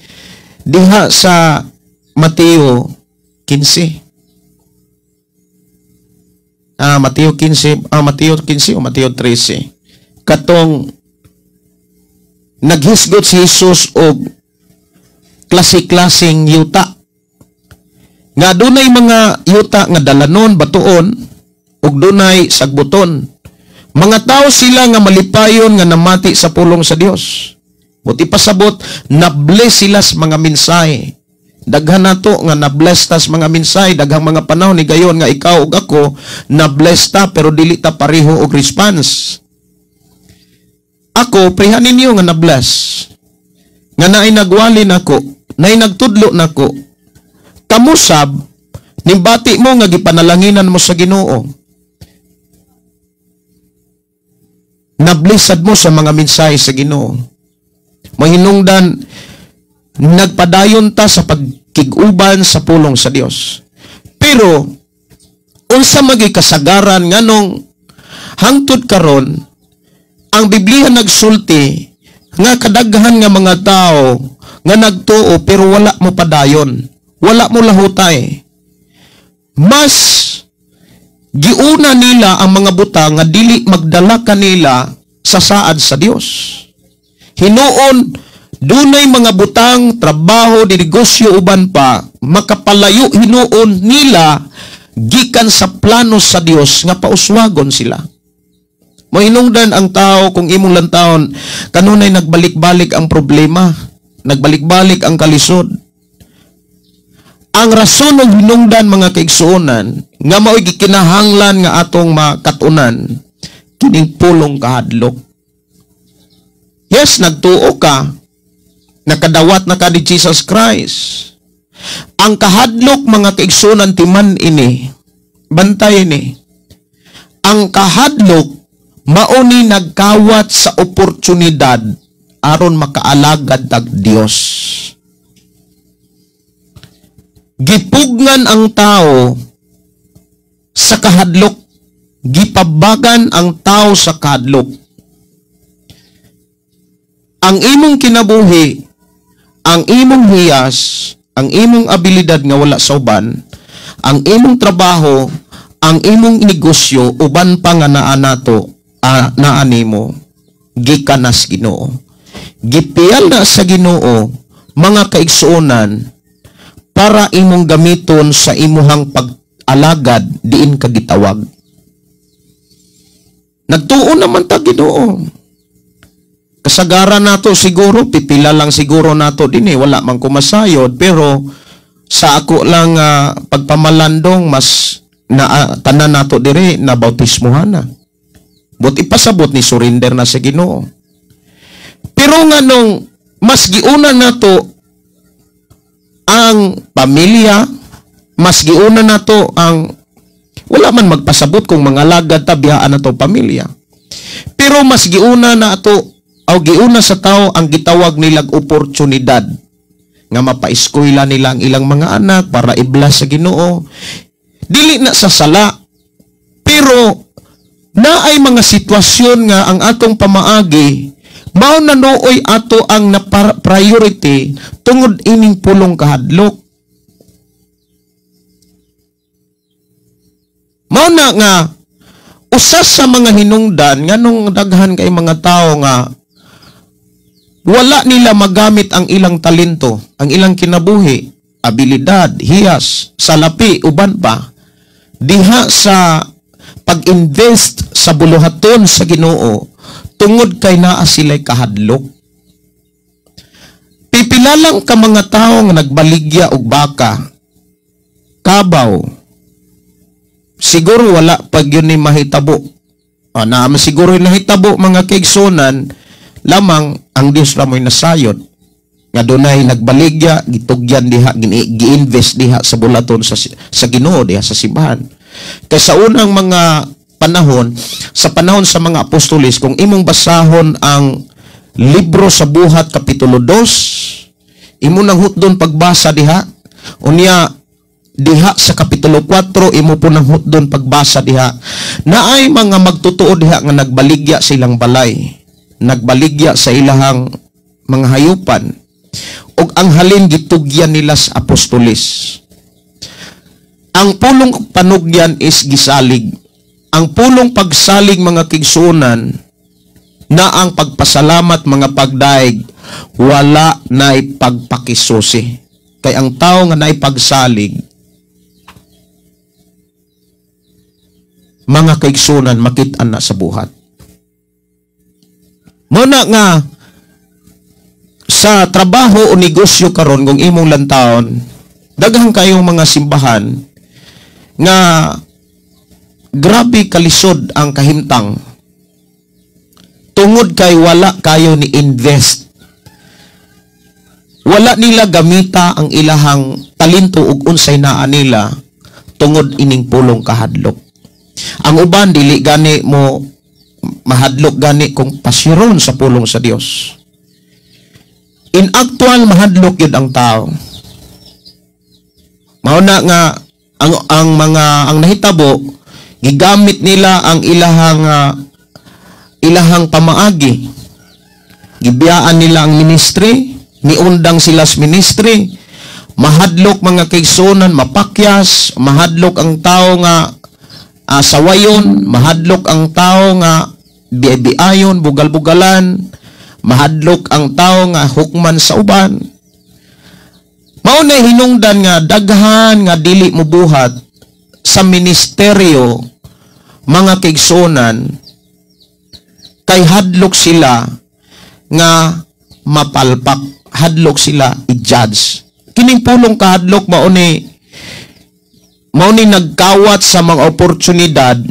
diha sa Mateo 15. Mateo 15, Mateo 15 o Mateo 13. Katong naghisgot si Jesus og klase-klaseng yuta. Nga dunay mga yuta nga dalanon, batuon, ug dunay sagbuton. Mga tao sila nga malipayon nga namati sa pulong sa Dios. Buti pasabot, na-bless sila sa mga mensahe. Daghan nato nga na-bless ta sa mga mensahe, daghang mga panahon ni gayon nga ikaw ug ako na-bless ta, pero dili ta pareho og response. Ako, prihan ninyo nga na-bless. Nga naay nagwali nako, naay nagtudlo nako. Kamusab, nimbati mo nga gipanalanginan mo sa Ginoo. Na-blessad mo sa mga mensahe sa Ginoo. Mahinungdan, nagpadayon ta sa pagkig-uban sa pulong sa Dios. Pero unsa magi kasagaran nganong hangtod karon ang Biblia nagsulti nga kadaghan nga mga tao nga nagtuo pero wala mo padayon, wala mo lahutay? Mas Giuna nila ang mga butang nga dili magdala kanila sa saad sa Dios. Hinuon dunay mga butang, trabaho, dinegosyo, uban pa, makapalayo hinuon nila gikan sa plano sa Dios nga pauswagon sila. Mohinungdan ang tao kung imong lantawon kanunay nagbalik-balik ang problema, nagbalik-balik ang kalisod. Ang rason ng hinungdan, mga kaigsuonan, nga mao'y gikinahanglan nga atong makatunan kining pulong kahadlok. Yes, nagtuo ka, nakadawat na ka ni Jesus Christ. Ang kahadlok, mga kaigsuonan, timan ini, bantay ini. Ang kahadlok mao ni nagkawat sa oportunidad aron makaalagad tag Dios. Gipugnan ang tao sa kahadlok, gipabagan ang tao sa kahadlok. Ang imong kinabuhi, ang imong hiyas, ang imong abilidad nga wala sa uban, ang imong trabaho, ang imong negosyo, uban pa nga naa nato, naa nimo, gikan na sa Ginoo. Gipiyal na sa Ginoo, mga kaigsuonan, para imong gamiton sa imuhang pag-alagad diin ka gitawag. Nagtuo naman ta Ginoo. Kasagaran nato siguro, pipila lang siguro nato din eh, wala man kumasayod, pero sa ako lang pagpamalandong mas na tanan nato dire na bautismohan na. But ipasabot ni surrender na sa Ginoo. Pero nga nung mas giuna nato ang pamilya, mas giuna nato ang wala man magpasabot kung mga lagad ta biyaan na to pamilya. Pero mas giuna na ato o giuna sa tao ang gitawag nilang oportunidad nga mapaeskwela nila ang ilang mga anak para i-bless sa Ginoo. Dili na sa sala, pero naay mga sitwasyon nga ang atong pamaagi mao na nooy ato ang na priority tungod ining pulong kahadlok. Mao na nga usa sa mga hinungdan nganong daghan kay mga tao nga wala nila magamit ang ilang talento, ang ilang kinabuhi, abilidad, hiyas, salapi, uban pa, diha sa pag-invest sa buluhaton sa Ginoo tungod kay naa sila'y kahadlok. Pipila lang ka mga tao nga nagbaligya og baka, kabaw. Siguro wala pag yun ni mahitabo. Na siguro nahitabo, mga kaigsunan, lamang ang Dios ra mo'y nasayod nga dunay nagbaligya, gitugyan diha, gi-invest diha sa bulaton sa Ginoo diha sa simbahan. Kay sa unang mga panahon, sa panahon sa mga apostoles, kung imong basahon ang libro sa Buhat kapitulo 2, imo nang hutdon pagbasa diha, unya diha sa kapitulo 4 imo po nang hutdon pagbasa diha, naay mga magtotoo diha nga nagbaligya sa ilang balay, nagbaligya sa ilahang mga hayupan, ug ang halin gitugyan nila sa apostoles. Ang pulong panugyan is gisalig. Ang pulong pagsalig, mga kigsunan, na ang pagpasalamat, mga pagdaig, wala na ipagpakisusi. Kay ang tao nga naipagsalig, mga kaigsunan, makit-an na sa buhat. Muna nga sa trabaho o negosyo karon kung imong lantawon, daghang kayong mga simbahan nga grabe kalisod ang kahimtang tungod kay wala kayo ni invest. Wala nila gamita ang ilahang talento ug unsay naa nila tungod ining pulong kahadlok. Ang uban dili gani mo mahadlok gani kung pasiron sa pulong sa Dios. In actual, mahadlok yun ang tao. Mao na nga ang mga ang nahitabo, gigamit nila ang ilahang pamaagi. Gibiyaan nila ang ministry, niundang sila sa ministry. Mahadlok, mga kaigsunan, mapakyas, mahadlok ang tao nga Sawayon, mahadlok ang tao nga biayon, bugal-bugalan, mahadlok ang tao nga hukman sa uban. Mao na hinungdan nga daghan nga dili mobuhat sa ministeryo, mga kaigsuonan, kay hadlok sila nga mapalpak, hadlok sila i-judge. Kining pulong kahadlok mao ni nagkawat sa mga oportunidad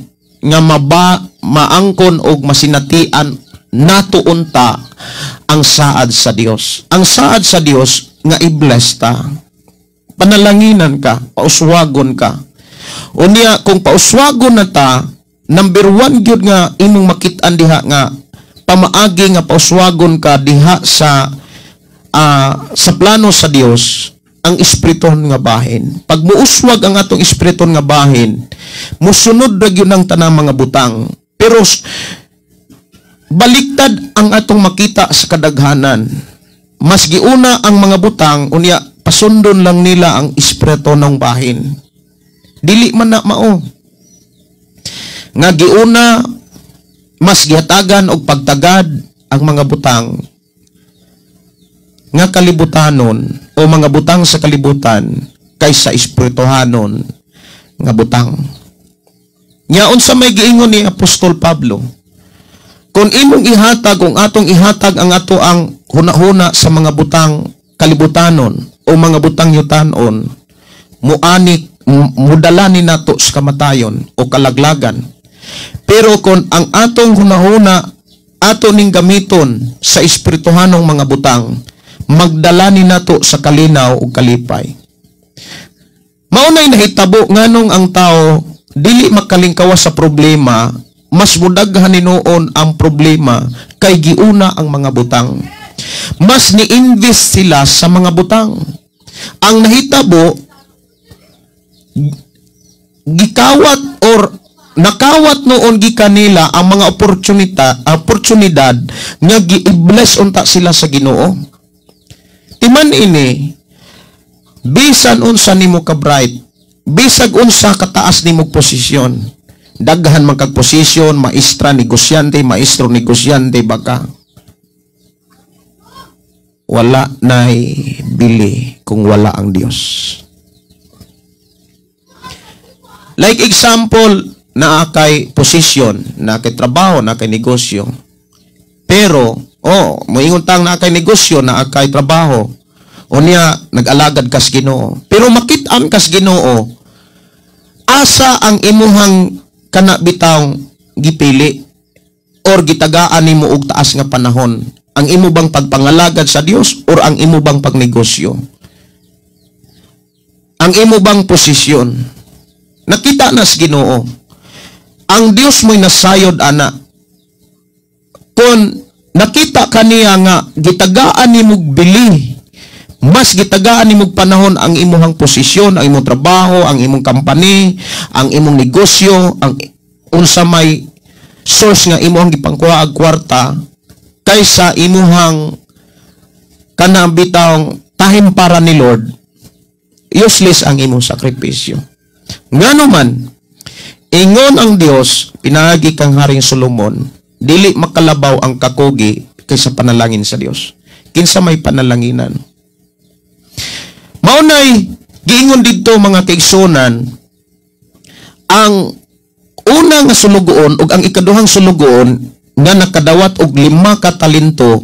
nga maba maangkon og masinatian nato unta ang saad sa Dios. Ang saad sa Dios nga i-bless ta. Panalanginan ka, pauswagon ka. Unya kung pauswagon na ta, number one gyud nga imong makit-an diha nga pamaagi nga pauswagon ka diha sa plano sa Dios, ang espirituhon nga bahin. Pag muuswag ang atong espirituhon nga bahin, musunod ra gyud ang tanang mga butang. Pero baliktad ang atong makita sa kadaghanan. Mas giuna ang mga butang, unya pasundon lang nila ang espirituhong bahin. Dili man na mao. Nga giuna mas gihatagan og pagtagad ang mga butang nga kalibutanon o mga butang sa kalibutan kaysa espirituhanon nga butang. Nya unsa may giingon ni Apostol Pablo? Kung imong ihatag, kung atong ihatag ang ato ang hunahuna sa mga butang kalibutanon o mga butang yutanon, muani mudala ni nato sa kamatayon o kalaglagan. Pero kung ang atong hunahuna ato ning gamiton sa espirituhanong mga butang, magdala ni nato sa kalinaw ug kalipay. Mao nay nahitabo nganong ang tao dili makalingkawas sa problema, mas mudaghan hinuon ang problema kay giuna ang mga butang. Mas ni-invest sila sa mga butang. Ang nahitabo, gikawat or nakawat noon gikan nila ang mga oportunidad nga gi-bless unta sila sa Ginoo. Timan ini, bisan unsa nimo ka bright, bisag unsa kataas nimo posisyon, daghan man kag posisyon, maestra, negosyante, maestro, negosyante baka wala nay bili kung wala ang Dios. Like example, naa kay posisyon, naa kay trabaho, naa kay negosyo. Pero, oh, moingon tang naa kay negosyo, naa kay trabaho. Unya, nag-alagad kas Ginoo. Pero makit-an kas Ginoo, asa ang imuhang kana bitawng gipili or gitagaan nimo og taas nga panahon? Ang imo bang pagpangalagad sa Dios or ang imo bang pagnegosyo? Ang imo bang posisyon? Nakita na sa Ginoo. Ang Dios mo'y nasayod ana. Kung nakita kaniya nga gitagaan nimo bili, mas gitagaan nimo panahon ang imuhang posisyon, ang imong trabaho, ang imong company, ang imong negosyo, ang unsa may source nga imuhang gipangkuha og kwarta kaysa imuhang kanang bitawng time para ni Lord, useless ang imong sakripisyo. Ngano man, ingon ang Dios pinaagi kang Haring Solomon, dili makalabaw ang kakugi kaysa panalangin sa Dios. Kinsa may panalanginan? Maunay giingon didto, mga kaigsunan, ang una nga sulugoon ug ang ikaduhang sulugoon nga nakadawat og 5 ka talento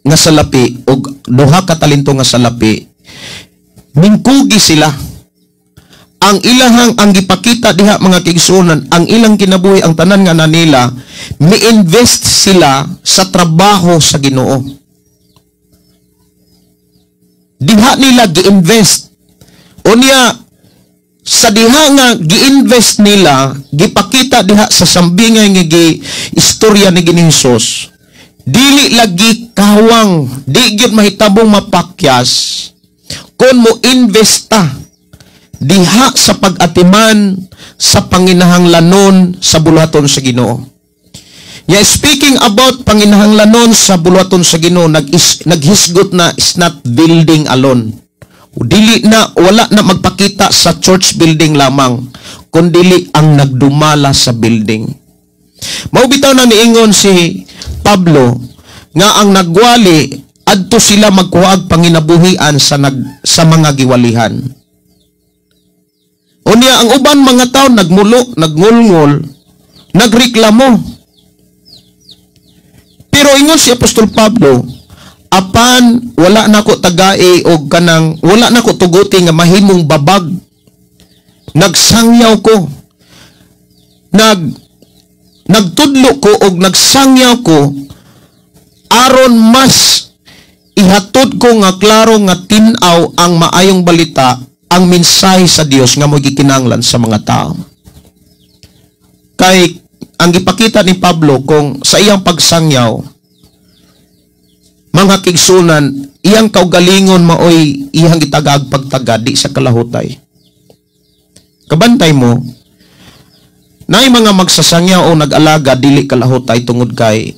nga salapi ug 2 ka talento nga salapi, mingkugi sila. Ang ilahang ang gipakita diha, mga kaigsuonan, ang ilang kinabuhi, ang tanan nga nanila, mi-invest sila sa trabaho sa Ginoo. Diha nila gi-invest. Unya sa diha nga gi-invest nila, gipakita diha sa sambingay nga gi istorya ni Ginoong Hesus, dili lagi kawang, di gyud mahitabong mapakyas kung mo invest ta diha sa pag-atiman sa panginahanglanon sa buluhaton sa Ginoo. Yeah, speaking about panginahanglanon sa buluhaton sa Ginoo, naghisgot na is not building alone. Dili na, wala na magpakita sa church building lamang. Kundili ang nagdumala sa building. Mao bitaw na niingon si Pablo nga ang nagwali adto sila magkuha og panginabuhian sa mga giwalihan. Unya ang uban mga tao nagmulo, nagngulngol, nagreklamo. Pero ingon si Apostol Pablo, apan wala nako tagai og kanang wala nako tuguti nga mahimong babag. Nagsangyaw ko. Nagtudlo ko og nagsangyaw ko aron mas ihatod ko nga klaro nga tin-aw ang maayong balita, ang mensahe sa Dios nga mo gikinahanglan sa mga tao. Kay ang gipakita ni Pablo kung sa iyang pagsangyaw, mga kaigsuonan, iyang kaugalingon maoy iyang gitagaag pagtaga di sa kalahutay. Kabantay mo, naay mga magsasangyaw o nag-alaga dili kalahutay tungod kay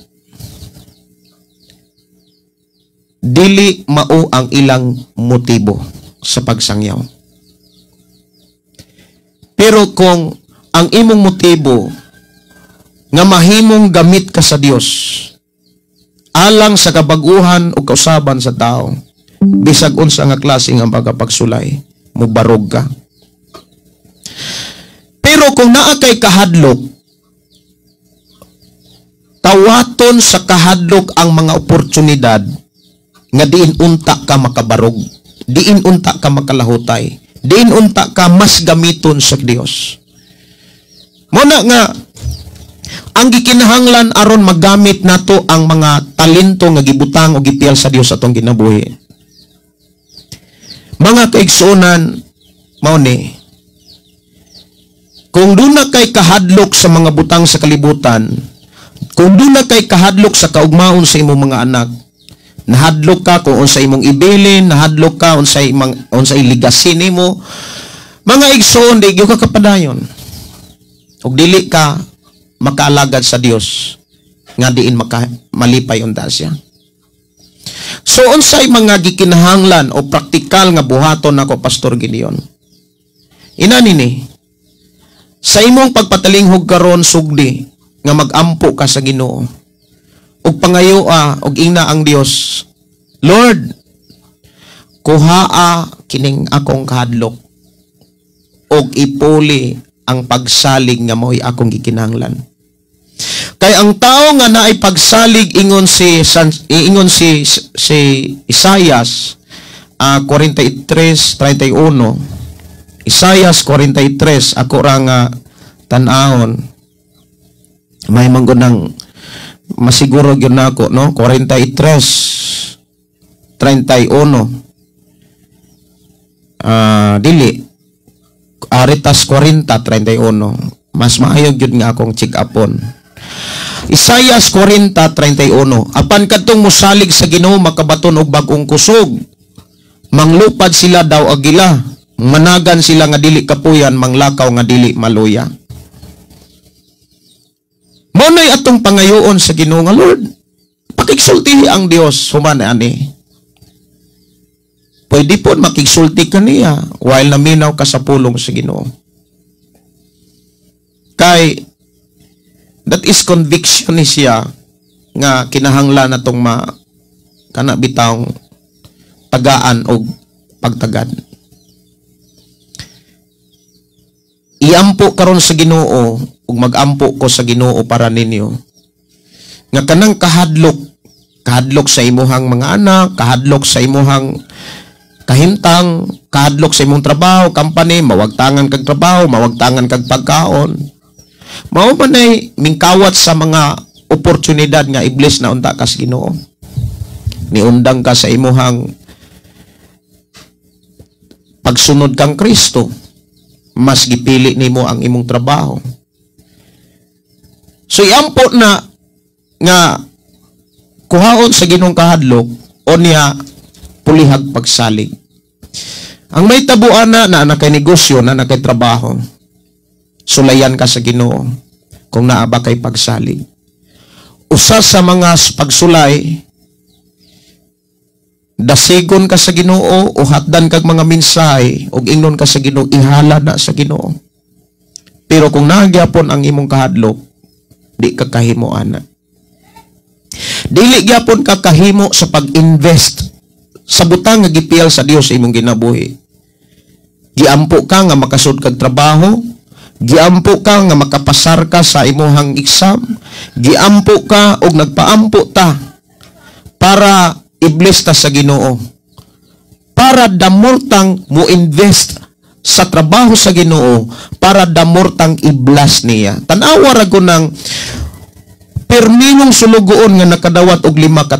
dili mao ang ilang motibo sa pagsangyaw. Pero kung ang imong motibo nga mahimong gamit ka sa Dios alang sa kabaguhan o kausaban sa tao, bisag unsa nga klase nga pagpagsulay, mubarog ka. Pero kung naa kay kahadlok, tawaton sa kahadlok ang mga oportunidad nga diin unta ka makabarog, diin unta ka makalahutay, diin unta ka mas gamiton sa Dios. Muna nga ang gikinahanglan aron magamit nato ang mga talento nga gibutang o gipiyal sa Dios atong kinabuhi. Mga kaigsuonan, mao ni, kung duna kay kahadlok sa mga butang sa kalibutan, kung duna kay kahadlok sa kaugmaon sa imong mga anak, nahadlok ka kung unsa imong ibilin, nahadlok ka unsa legacy nimo, mga igsoon, di gyud ka kapadayon. Ug dili ka makaalagad sa Dios nga diin malipay unta siya. So unsay mga gikinahanglan o praktikal nga buhaton nako, Pastor Gideon? Inani ni, sa imong pagpatalinghog karon sugdi nga magampo ka sa Ginoo ug pangayoa ug ingna ang Dios, Lord, kuhaa kining akong kahadlok ug ipuli ang pagsalig nga mao'y akong gikinahanglan. Kay ang tao nga naay pagsalig, ingon si Isaias 43:31. Isaias 43, ako ra nga tan-awon. May manggod ng masiguro gyud nako, no? 43:31. Dili. Aritas 40:31. Mas maayo gyud nga akong check upon. Isaias 40:31. Apan kadtong mosalig sa Ginoo makabaton og bag-ong kusog. Manglupad sila daw agila, managan sila nga dili kapuyan, manglakaw nga dili maluya. Mao nay atong pangayoon sa Ginoo nga, Lord, pakigsultihi ang Dios human ani. Pwede po makigsulti ka niya while naminaw ka sa pulong sa Ginoo. Kay that is conviction ni siya nga kinahanglan natong ma kana bitawng tagaan og pagtagad. Iampo karon sa Ginoo ug magampo ko sa Ginoo para ninyo. Nga kanang kahadlok, kahadlok sa imuhang mga anak, kahadlok sa imuhang kahimtang, kahadlok sa imong trabaho, company, mawagtangan kag trabaho, mawagtangan kag pagkaon. Mao man ay mingkawat sa mga oportunidad nga iblis na unta ka sa Ginoo. Niundang ka sa imuhang pagsunod kang Kristo, mas gipili nimo ang imong trabaho. So iampo na nga kuhaon sa Ginoong kahadlok o niya pulihag pagsalig. Ang may tabuan na na kay negosyo, na kay trabaho, sulayan ka sa Ginoo kung naa ba kay pagsalig. Usa sa mga pagsulay, dasigon ka sa Ginoo o hatdan kag mga mensahe ug ingnon ka sa Ginoo, ihala na sa Ginoo. Pero kung naa gyapon ang imong kahadlok, di ka kahimo ana. Dili gyapon ka kahimo sa pag-invest sa butang nga gipiyal sa Dios sa imong kinabuhi. Giampo ka nga makasud kag trabaho, giampo ka nga makapasar ka sa imuhang exam, giampo ka og nagpaampo ta para i-bless ta sa Ginoo. Para damortang mo invest sa trabaho sa Ginoo, para damortang i-bless niya. Tan-awa ra ko ng permingong sulugoon nga nakadawat og 5 ka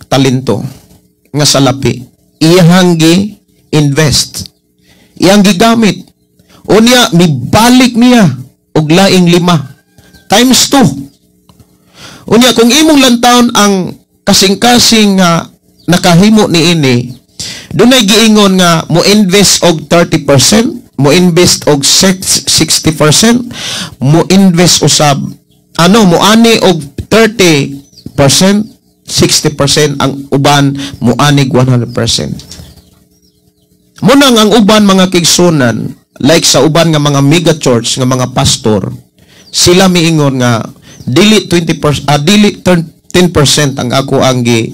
talento nga salapi. Iyang gi invest. Iyang gigamit. Unya mibalik niya og laing 5 times 2. Unya kung imong lantawon ang kasing-kasing nga nakahimo niini, dunay giingon nga mo invest og 30%, mo invest og 60%, mo invest usab ano mo ani og 30%, 60%, ang uban mo anig 100%. Munang ang uban, mga kaigsuonan, like sa uban nga mga mega church nga mga pastor, sila miingon nga dili 20%, dili 10% ang ako ang gi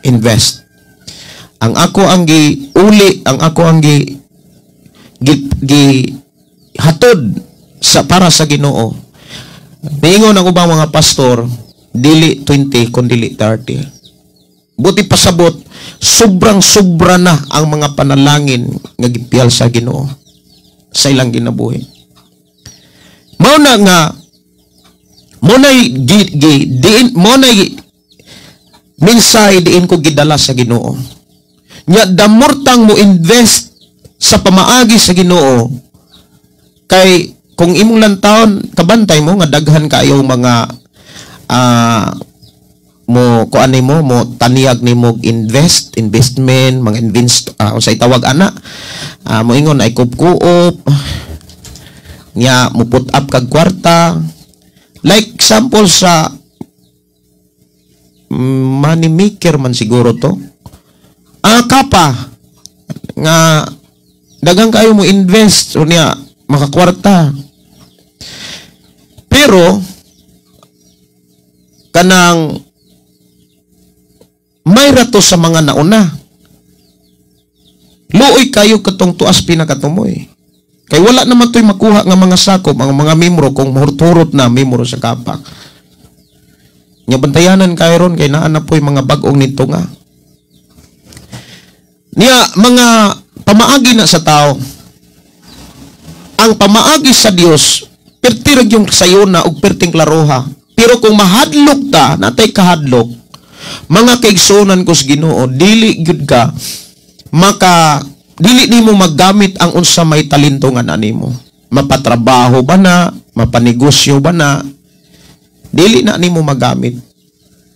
invest. Ang ako ang gi uli, ang ako ang gi hatod sa para sa Ginoo. Miingon ang ubang mga pastor, dili 20 kun dili 30. Buti pasabot, sobrang sobra na ang mga panalangin nga gipiyal sa Ginoo sa ilang ginabuhi. Mao na nga mo na gi, gi, diin mo na mensahe diin ko gidala sa Ginoo. Nya damortang mo invest sa pamaagi sa Ginoo, kay kung imong lantawon, kabantay mo nga daghan kayo mga mo kuan nimo, mo taniyag nimo invest, investment, mga invest, unsay tawag ana, moingon ay kup-kuop nya, mo put up kag kwarta, like example sa money maker man siguro to, kapa nga daghang kayo mo invest, unya makakwarta, pero kanang may rato sa mga nauna, luoy kayo katong tuas pinakatumoy, kay wala naman to'y makuha nga mga sakop ang mga membro kung mahurturot na membro sa kapak nya. Bantayanan kayo ron kay naa na po'y mga bag-ong nito nga niya mga pamaagi na sa tao. Ang pamaagi sa Dios, perti ra yung sayo na og perting klaroha. Pero kung mahadlok ta, natay kahadlok, mga kaigsuonan ko sa Ginoo, dili gyud ka maka dili nimo maggamit ang unsa may talento nga nimo. Mapatrabaho ba na, mapanegosyo ba na, dili na nimo magamit.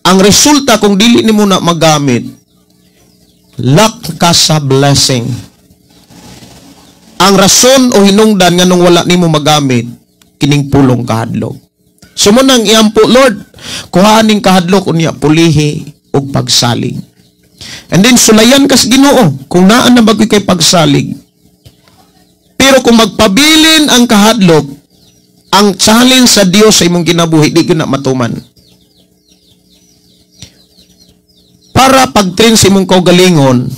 Ang resulta kung dili nimo na magamit, lack ka sa blessing. Ang rason o hinungdan nga nung wala nimo magamit kining pulong kahadlok. So mo nang iampo, "Lord, kuhaan ning kahadlok," unya pulihi og pagsalig. And then sulayan kas Ginoo kung naa na bagoy kay pagsalig. Pero kung magpabilin ang kahadlok, ang challenge sa Dios sa imong kinabuhi di gyud na matuman. Para pag-train sa imong kaugalingon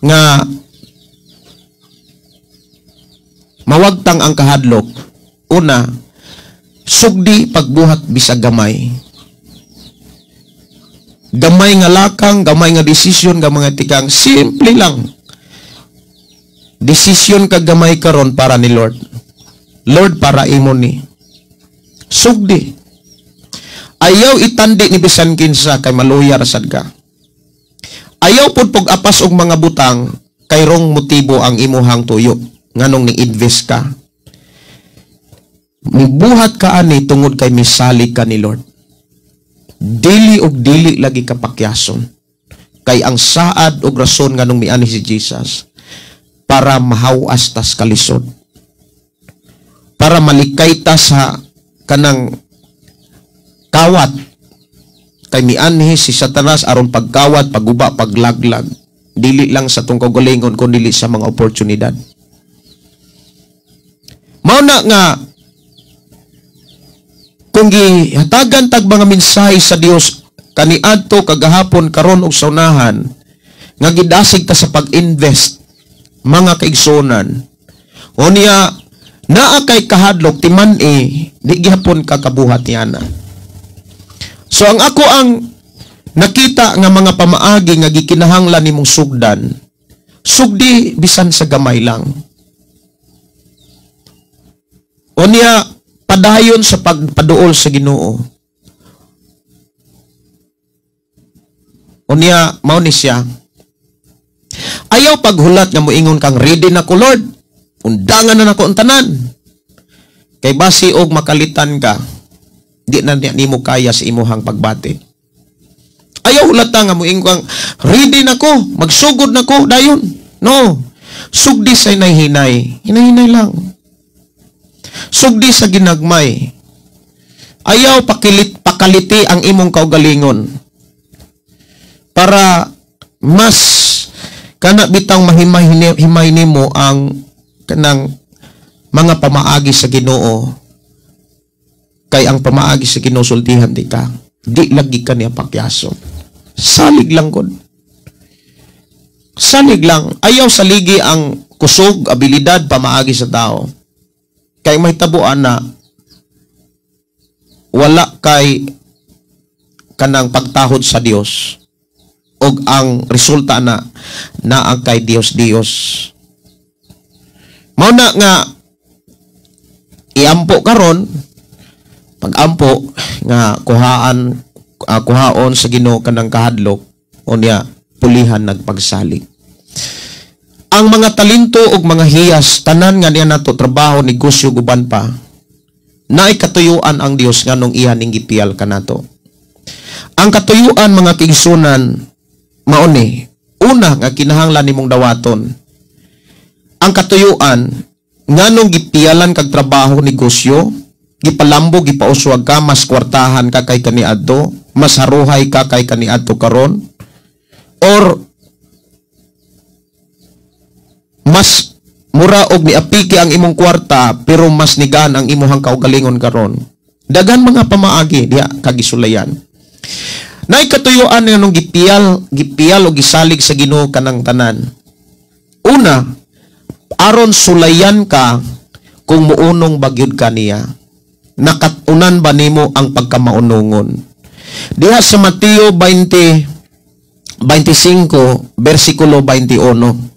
nga mawagtang ang kahadlok, una, sugdi pagbuhat bisag gamay. Gamay nga lakang, gamay nga desisyon, gamay nga tikang, simple lang. Desisyon ka gamay karon para ni Lord. Lord, para imo ni. Sugdi. Ayaw itandi ni bisan kinsa kay maluyar sad ka. Ayaw pud pag-apas og mga butang kay rong motibo ang imuhang tuyo nganong ni-invest ka. Mibuhat ka ani tungod kay misalig ka ni Lord. Dili og dili lagi kapakyason. Kay ang saad og rason nganong miani si Jesus para mahawas tas kalisod. Para malikay ta sa kanang kawat. Kay mianhi si Satanas aron pagkawat, pagguba, paglaglag. Dili lang sa tong kaugalingon kun dili sa mga oportunidad. Mao na nga Nganong gihatagan tag mga mensahe sa Dios kaniadto, kagahapon, karon ug sa unahan, nga gidasig ta sa pag-invest, mga kaigsuonan. Unya naa kay kahadlok timan-i, di gihapon ka kabuhat niana. So ang ako ang nakita nga mga pamaagi nga gikinahanglan nimong sugdan, sugdi bisan sa gamay lang. Unya padayon sa pagpaduol sa Ginoo. Unya mao ni siya. Ayaw paghulat nga moingon kang ready na ko, Lord. Undangan na nako ang tanan. Kay basi og makalitan ka, di na nimo kaya sa imuhang pagbati. Ayaw hulata nga moingon kang ready na ko, magsugod na ko dayon. No. Sugdi sa hinay-hinay. Hinay-hinay lang. Sugdi sa ginagmay. Ayaw pakaliti ang imong kaugalingon. Para mas kana bitang mahimay nimo ang kanang mga pamaagi sa Ginoo. Kay ang pamaagi sa Ginoo sultihan di ka. Di lagi ka niya pakyaso. Salig lang gud. Salig lang. Ayaw saligi ang kusog, abilidad, pamaagi sa tao. Kay mahitabuan na wala kay kanang pagtahod sa Dios og ang resulta na naa kay Dios Dios. Mao na nga iampo karon, pagampo nga kuhaan kuhaon sa Ginoo kanang kahadlok, unya pulihan nagpagsalig. Ang mga talento ug mga hiyas tanan nga niya nato trabaho, negosyo, guban pa, naay katuyuan ang Dios nganong iya ning gipiyal kanato. Ang katuyuan, mga kaigsunan, mao ni una nga kinahanglan nimong dawaton. Ang katuyuan nganong gipiyalan kag trabaho, negosyo, gipalambo, gipauswag ka, mas kwartahan ka kay kaniadto, mas haruhay ka kay kaniadto karon, or mas mura og niapiki ang imong kwarta pero mas nigan ang imuhang kaugalingon karon. Daghan mga pamaagi diha kagisulayan. Naay katuyuan nga nung gipiyal o gisalig sa Ginoo kanang tanan. Una, aron sulayan ka kung muunong bagyod ka niya. Nakatunan ba nimo ang pagkamaunongon? Diha sa Mateo 20:25 versikulo 21.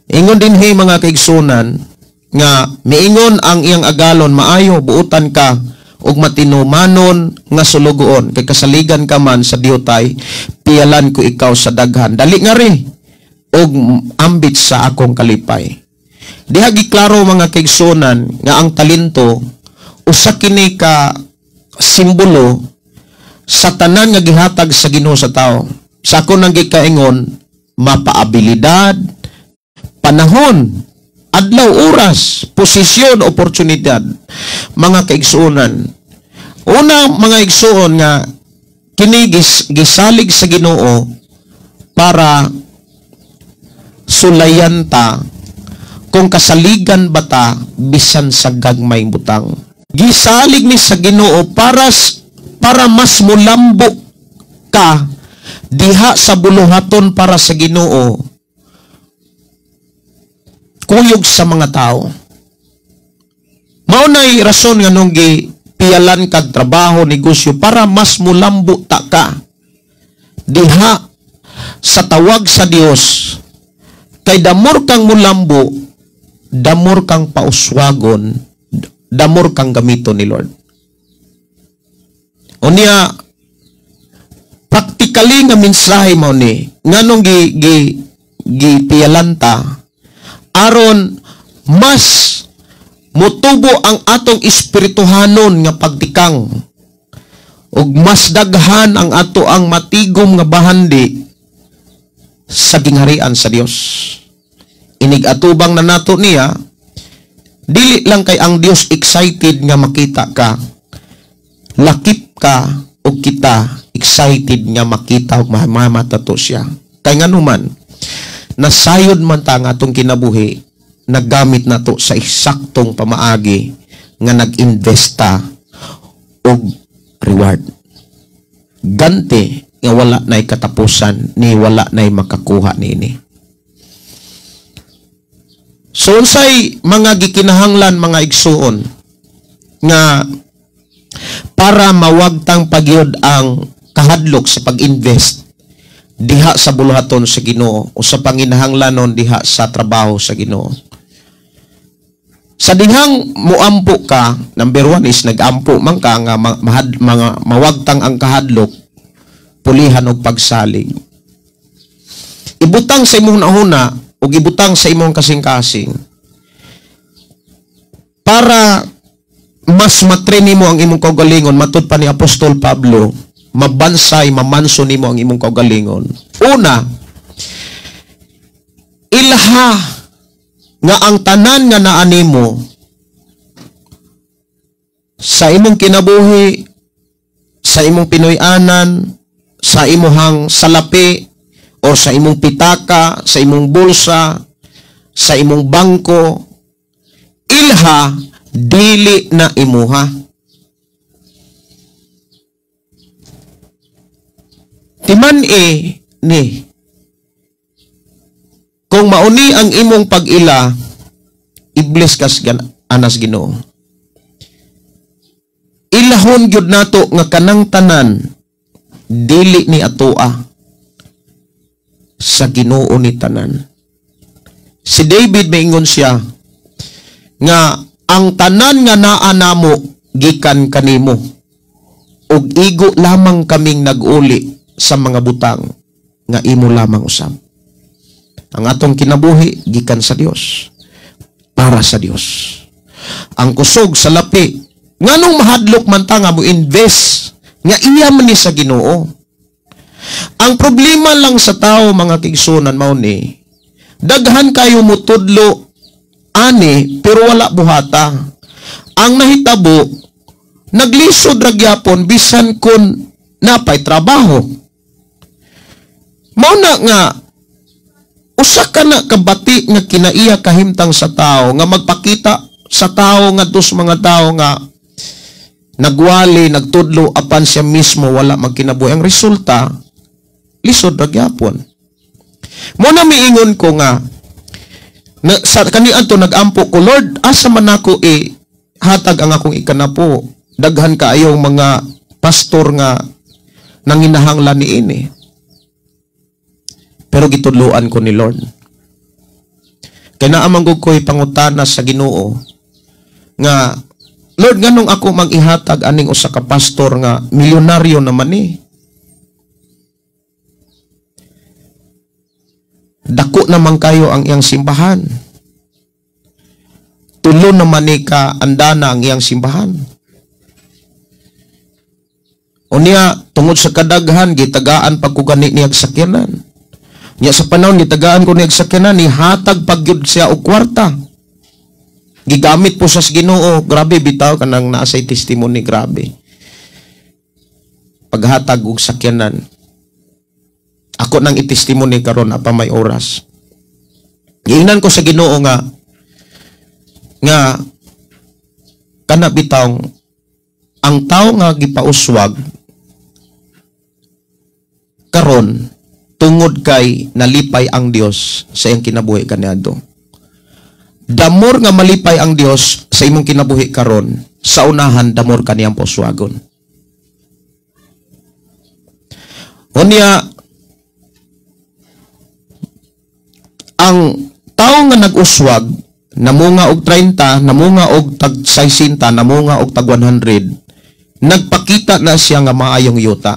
Ingon dinhi, mga kaigsunan, nga miingon ang iyang agalon, "Maayo, buutan ka ug matinumanon nga sulugoon, kay kasaligan ka man sa diutay, piyalan ko ikaw sa daghan. Dali nga rin ug ambit sa akong kalipay." Diha giklaro, mga kaigsunan, nga ang talento usa kini ka simbolo sa tanan nga gihatag sa Ginoo sa tao. Sa ako nang gikaingon, mapaabilidad, panahon, adlaw, oras, posisyon, oportunidad, mga kaigsuonan. Una, mga igsuon, nga kini gisalig sa Ginoo para sulayan ta kung kasaligan ba ta bisan sa gagmay butang. Gisalig ni sa Ginoo para mas mulambo ka diha sa buluhaton para sa Ginoo kuyog sa mga tao. Mao nay rason nga nung gipiyalan kag trabaho, negosyo, para mas mulambo ta ka diha sa tawag sa Dios. Kay damor kang mulambo, damor kang pauswagon, damor kang gamiton ni Lord. Unya, practically nga mensahe mao ni nganong gi gi gipiyalan ta, aron mas mutubo ang atong espirituhanon nga pagtikang ug mas daghan ang ato ang matigom nga bahandi sa gingharian sa Dios. Inig atubang na nato niya, dili lang kay ang Dios excited nga makita ka, lakip ka ug kita excited nga makita ug mamata to siya. Kay nganuman nasayod man ta nga atong kinabuhi naggamit nato sa eksaktong pamaagi nga nag-investa. og reward. Ganti nga wala na'y katapusan ni wala na'y makakuha niini. So unsay mga gikinahanglan, mga igsuon, nga para mawagtang pagyud ang kahadlok sa pag-invest diha sa buluhaton sa Ginoo o sa panginahanglanon diha sa trabaho sa Ginoo? Sa dihang muampo ka, number one is nag-ampo man ka nga mga mawagtang ang kahadlok, pulihan og pagsalig. Ibutang sa imong nahuna ug ibutang sa imong kasing-kasing para mas matrain nimo ang imong kaugalingon. Matud pa ni Apostol Pablo, mabansay, mamanso nimo ang imong kaugalingon. Una, ilha nga ang tanan nga naa nimo sa imong kinabuhi, sa imong Pinoy-anan, sa imuhang salapi, or sa imong pitaka, sa imong bulsa, sa imong bangko, ilha dili na imuha. Timan e ni kung mauni ang imong pag-ila, iblis kas anas Ginoo. Ilahon gyud nato nga kanang tanan dili ni atoa, sa Ginoo ni tanan. Si David maingon siya nga ang tanan nga naa namo gikan kanimo, ug igo lamang kaming nag-uli sa mga butang nga imo lamang usab. Ang atong kinabuhi gikan sa Dios, para sa Dios. Ang kusog sa lapi, nganong mahadlok man ta nga mo invest nga iya man ni sa Ginoo. Ang problema lang sa tao, mga kaigsuonan, mao ni daghan kayo mutudlo ani pero wala buhata. Ang nahitabo, naglisod ra gyapon bisan kun napay trabaho. Mao na nga usa ka na kabati nga kinaiya kahimtang sa tao nga magpakita sa tao ngadto sa mga tao nga nagwali, nagtudlo apan siya mismo wala magkinabuhi. Ang resulta, lisod ra gyapon. Mo na miingon ko nga na, sa kaniadto nagampo ko, Lord, asa man ako hatag ang akong ikanapo? Daghan kaayong mga pastor nga nanginahanglan niini. Pero gitudloan ko ni Lord. Kay naa man gud ko'y pangutana sa Ginoo nga, Lord, nganong ako mag-ihatag aning usa ka pastor nga milyonaryo naman ni? Dako naman kayo ang iyang simbahan. Tulo naman ni ka andana ang iyang simbahan. Unya, tungod sa kadaghan, gitagaan pagkugani niyag sakyanan. Nya sa panahon gitagaan ko niyag sakyanan, nihatag pagyud siya og kwarta. Gigamit po sa Ginoo. Grabe bitaw kanang naa say testimony, grabe. Paghatag og sakyanan. Ako nang i-testimony karon apa may oras. Giingnan ko sa Ginoo nga nga kana bitaw ang tawo nga gipauswag karon tungod kay nalipay ang Dios sa iyang kinabuhi kaniadto. Damor nga malipay ang Dios sa imong kinabuhi karon, sa unahan damor kaniyang pauswagon. Unya, ang tawo nga nag-uswag, namunga og 30, namunga og tag 60, namunga og tag 100, nagpakita na siya nga maayong yuta.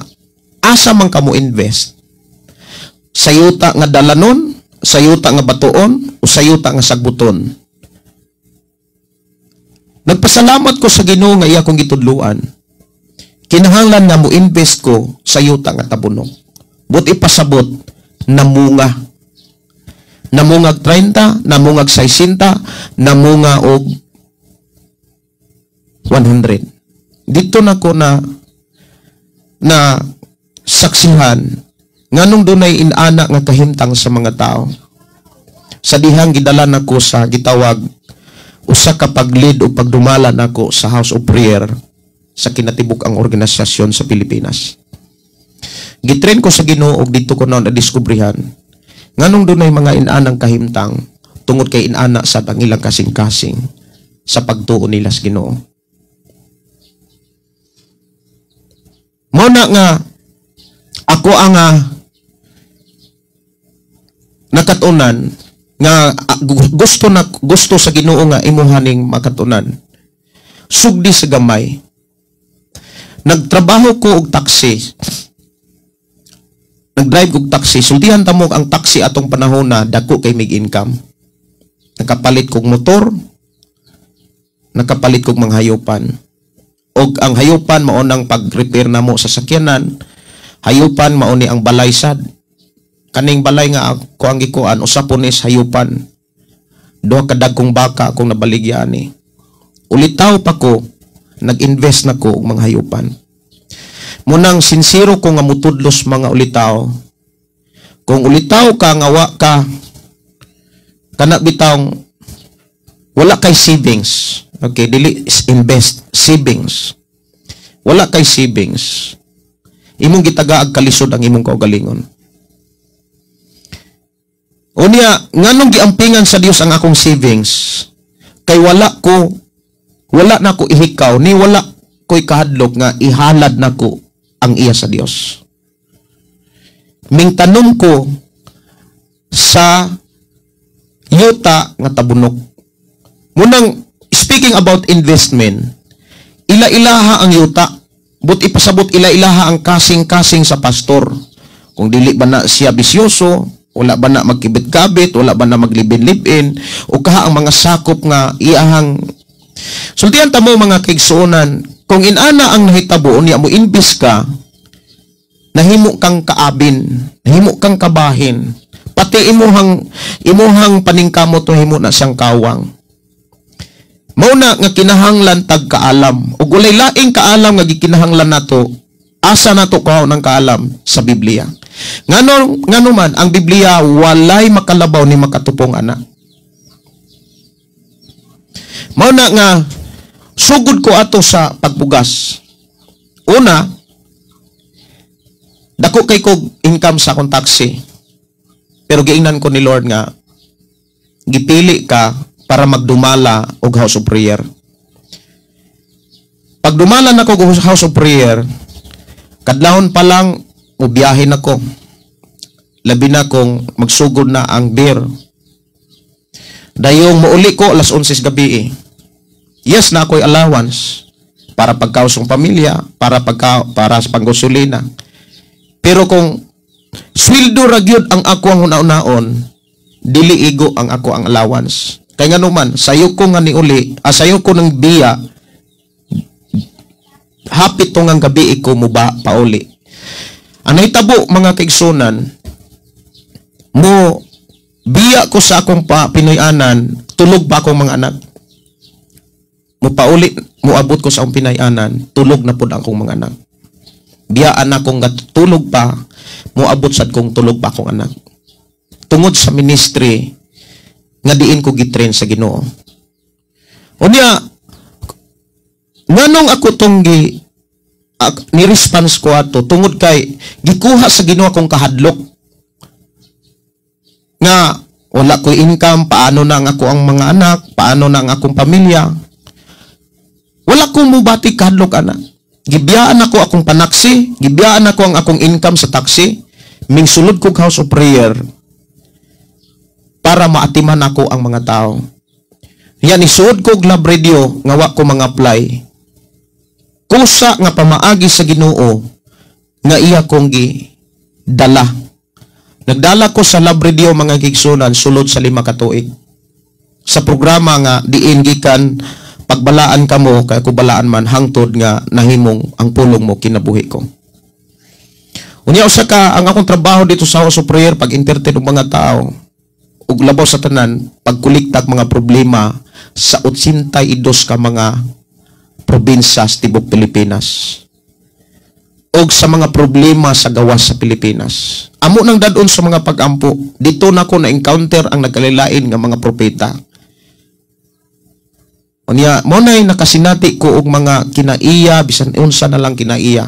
Asa man ka mo invest? Sa yuta nga dalanon, sa yuta nga batuon, o sa yuta nga sagbuton? Nagpasalamat ko sa Ginoo nga iya kong gitudluan. Kinahanglan nga mo invest ko sa yuta nga tabunok. But ipasabot, namunga. Namungag 30, namungag 60, namunga og 100. Dito na ko na na saksihan nganong dunay inana nga kahimtang sa mga tao. Sa dihang gidala nako sa gitawag usa ka paglid o pagdumala nako sa House of Prayer sa kinatibuk ang organisasyon sa Pilipinas. Gitrain ko sa Ginoo og dito ko na nadiskubrihan nganong dunay mga inanang kahimtang tungod kay inana sad ang ilang kasing-kasing sa pagtuo nila sa Ginoo. Mao na nga ako ang nakatunan nga gusto na gusto sa Ginoo nga imuhaning makatunan. Sugdi sa gamay. Nagtrabaho ko og taxi. Nagdrive og taxi. Sultihan ta mo ang taxi atong panahon na dako kay mig income. Nakapalit kog motor, nakapalit kog mga hayupan. Og ang hayupan mao nang pag-repair namo sa sakyanan, hayupan mao ni ang balay sad. Kaning balay nga ako ang gikuan usa po ni sa hayupan. Duha ka dagkong baka akong nabaligya ani. Ulitaw pa ko, nag-invest na ko og mga hayupan. Munang sinsero ko nga mutudlos mga ulitaw. Kung ulitaw ka nga wa ka kana bitawng wala kay savings. Okay, dili invest, savings. Wala kay savings. Imong gitagaag kalisod ang imong kaugalingon. Unya, nganong giampingan sa Dios ang akong savings? Kay wala na ko ihikaw, ni wala ko'y kahadlok nga ihalad na ko ang iya sa Dios. Mingtanom ko sa yuta nga tabunok. Munang, speaking about investment, ila-ilaha ang yuta, but ipasabot ila-ilaha ang kasing-kasing sa pastor. Kung dili ba na siya bisyoso, wala ba na magkibit-kabit, wala ba na maglibin-libin, o kaha ang mga sakop nga iahang. Sultihan ta mo mga kaigsuonan, kung inana ang nahitabo, unya mo invest ka, nahimo kang kaabin, nahimo kang kabahin, pati imuhang paningkamot nahimo na siyang kawang. Mao na nga kinahanglan tag kaalam. Ug walay laing kaalam nga gikinahanglan nato, asa nato kuhaon ang kaalam? Sa Biblia. Ngano man ang Biblia walay makalabaw ni makatupong ana. Mao na nga sugod ko ato sa pagpugas. Una, dako kay kog income sa akong taxi. Pero giingnan ko ni Lord nga gipili ka para magdumala og house of prayer. Pagdumala nako og house of prayer, kadlawon pa lang mubiyahe nako. Labi na kung magsugod na ang beer. Dayong muuli ko alas 11 gabi eh. Yes na ako'y allowance para pagkausong pamilya, para sa panggasolina. Pero kung sweldo ra gyud ang ako ang una-unaon, dili igo ang ako ang allowance. Kay ngano man, sayo ko nga niuli, sayo ko ng biya, hapit tong ang gabi ko muba pauli. Ang nahitabo mga kaigsunan, mo biya ko sa akong Pinoy-anan, tulog pa akong mga anak. Mo pauli, moabot ko sa akong Pinay-anan, tulog na pud akong mga anak. Biyaan akong tulog pa, moabot sad kong tulog pa akong anak. Tungod sa ministry nga diin ko gitrain sa Ginoo. Unya, nganong ako tong ni-response ko ato tungod kay gikuha sa Ginoo akong kahadlok nga wala ko income, paano na ang ako ang mga anak, paano na ang akong pamilya. Wala ko mubati kahadlok ana. Gibiyaan ako akong panaksi, gibiyaan ako ang akong income sa taxi, mingsulod kog house of prayer para maatiman ako ang mga tao. Yan, isuod ko og lab radio nga wa ko mga apply. Kusa nga pamaagi sa Ginoo nga iya kong gidala. Nagdala ko sa lab radio mga gigsunan sulod sa 5 ka tuig. Sa programa nga diin gikan pagbalaan kamo kay ako balaan man hangtod nga nahimong ang pulong mo kinabuhi ko. Unya usa ka ang akong trabaho dito sa house of prayer pag-entertain og mga tao ug labaw sa tanan pagkuliktag mga problema sa 82 ka mga probinsya sa tibok Pilipinas og sa mga problema sa gawas sa Pilipinas. Amo nang dadon sa mga pag-ampo, dito na ko na-encounter ang nagkalilain nga mga propeta. Unya mo nay nakasinati ko og mga kinaiya, bisan unsa na lang kinaiya.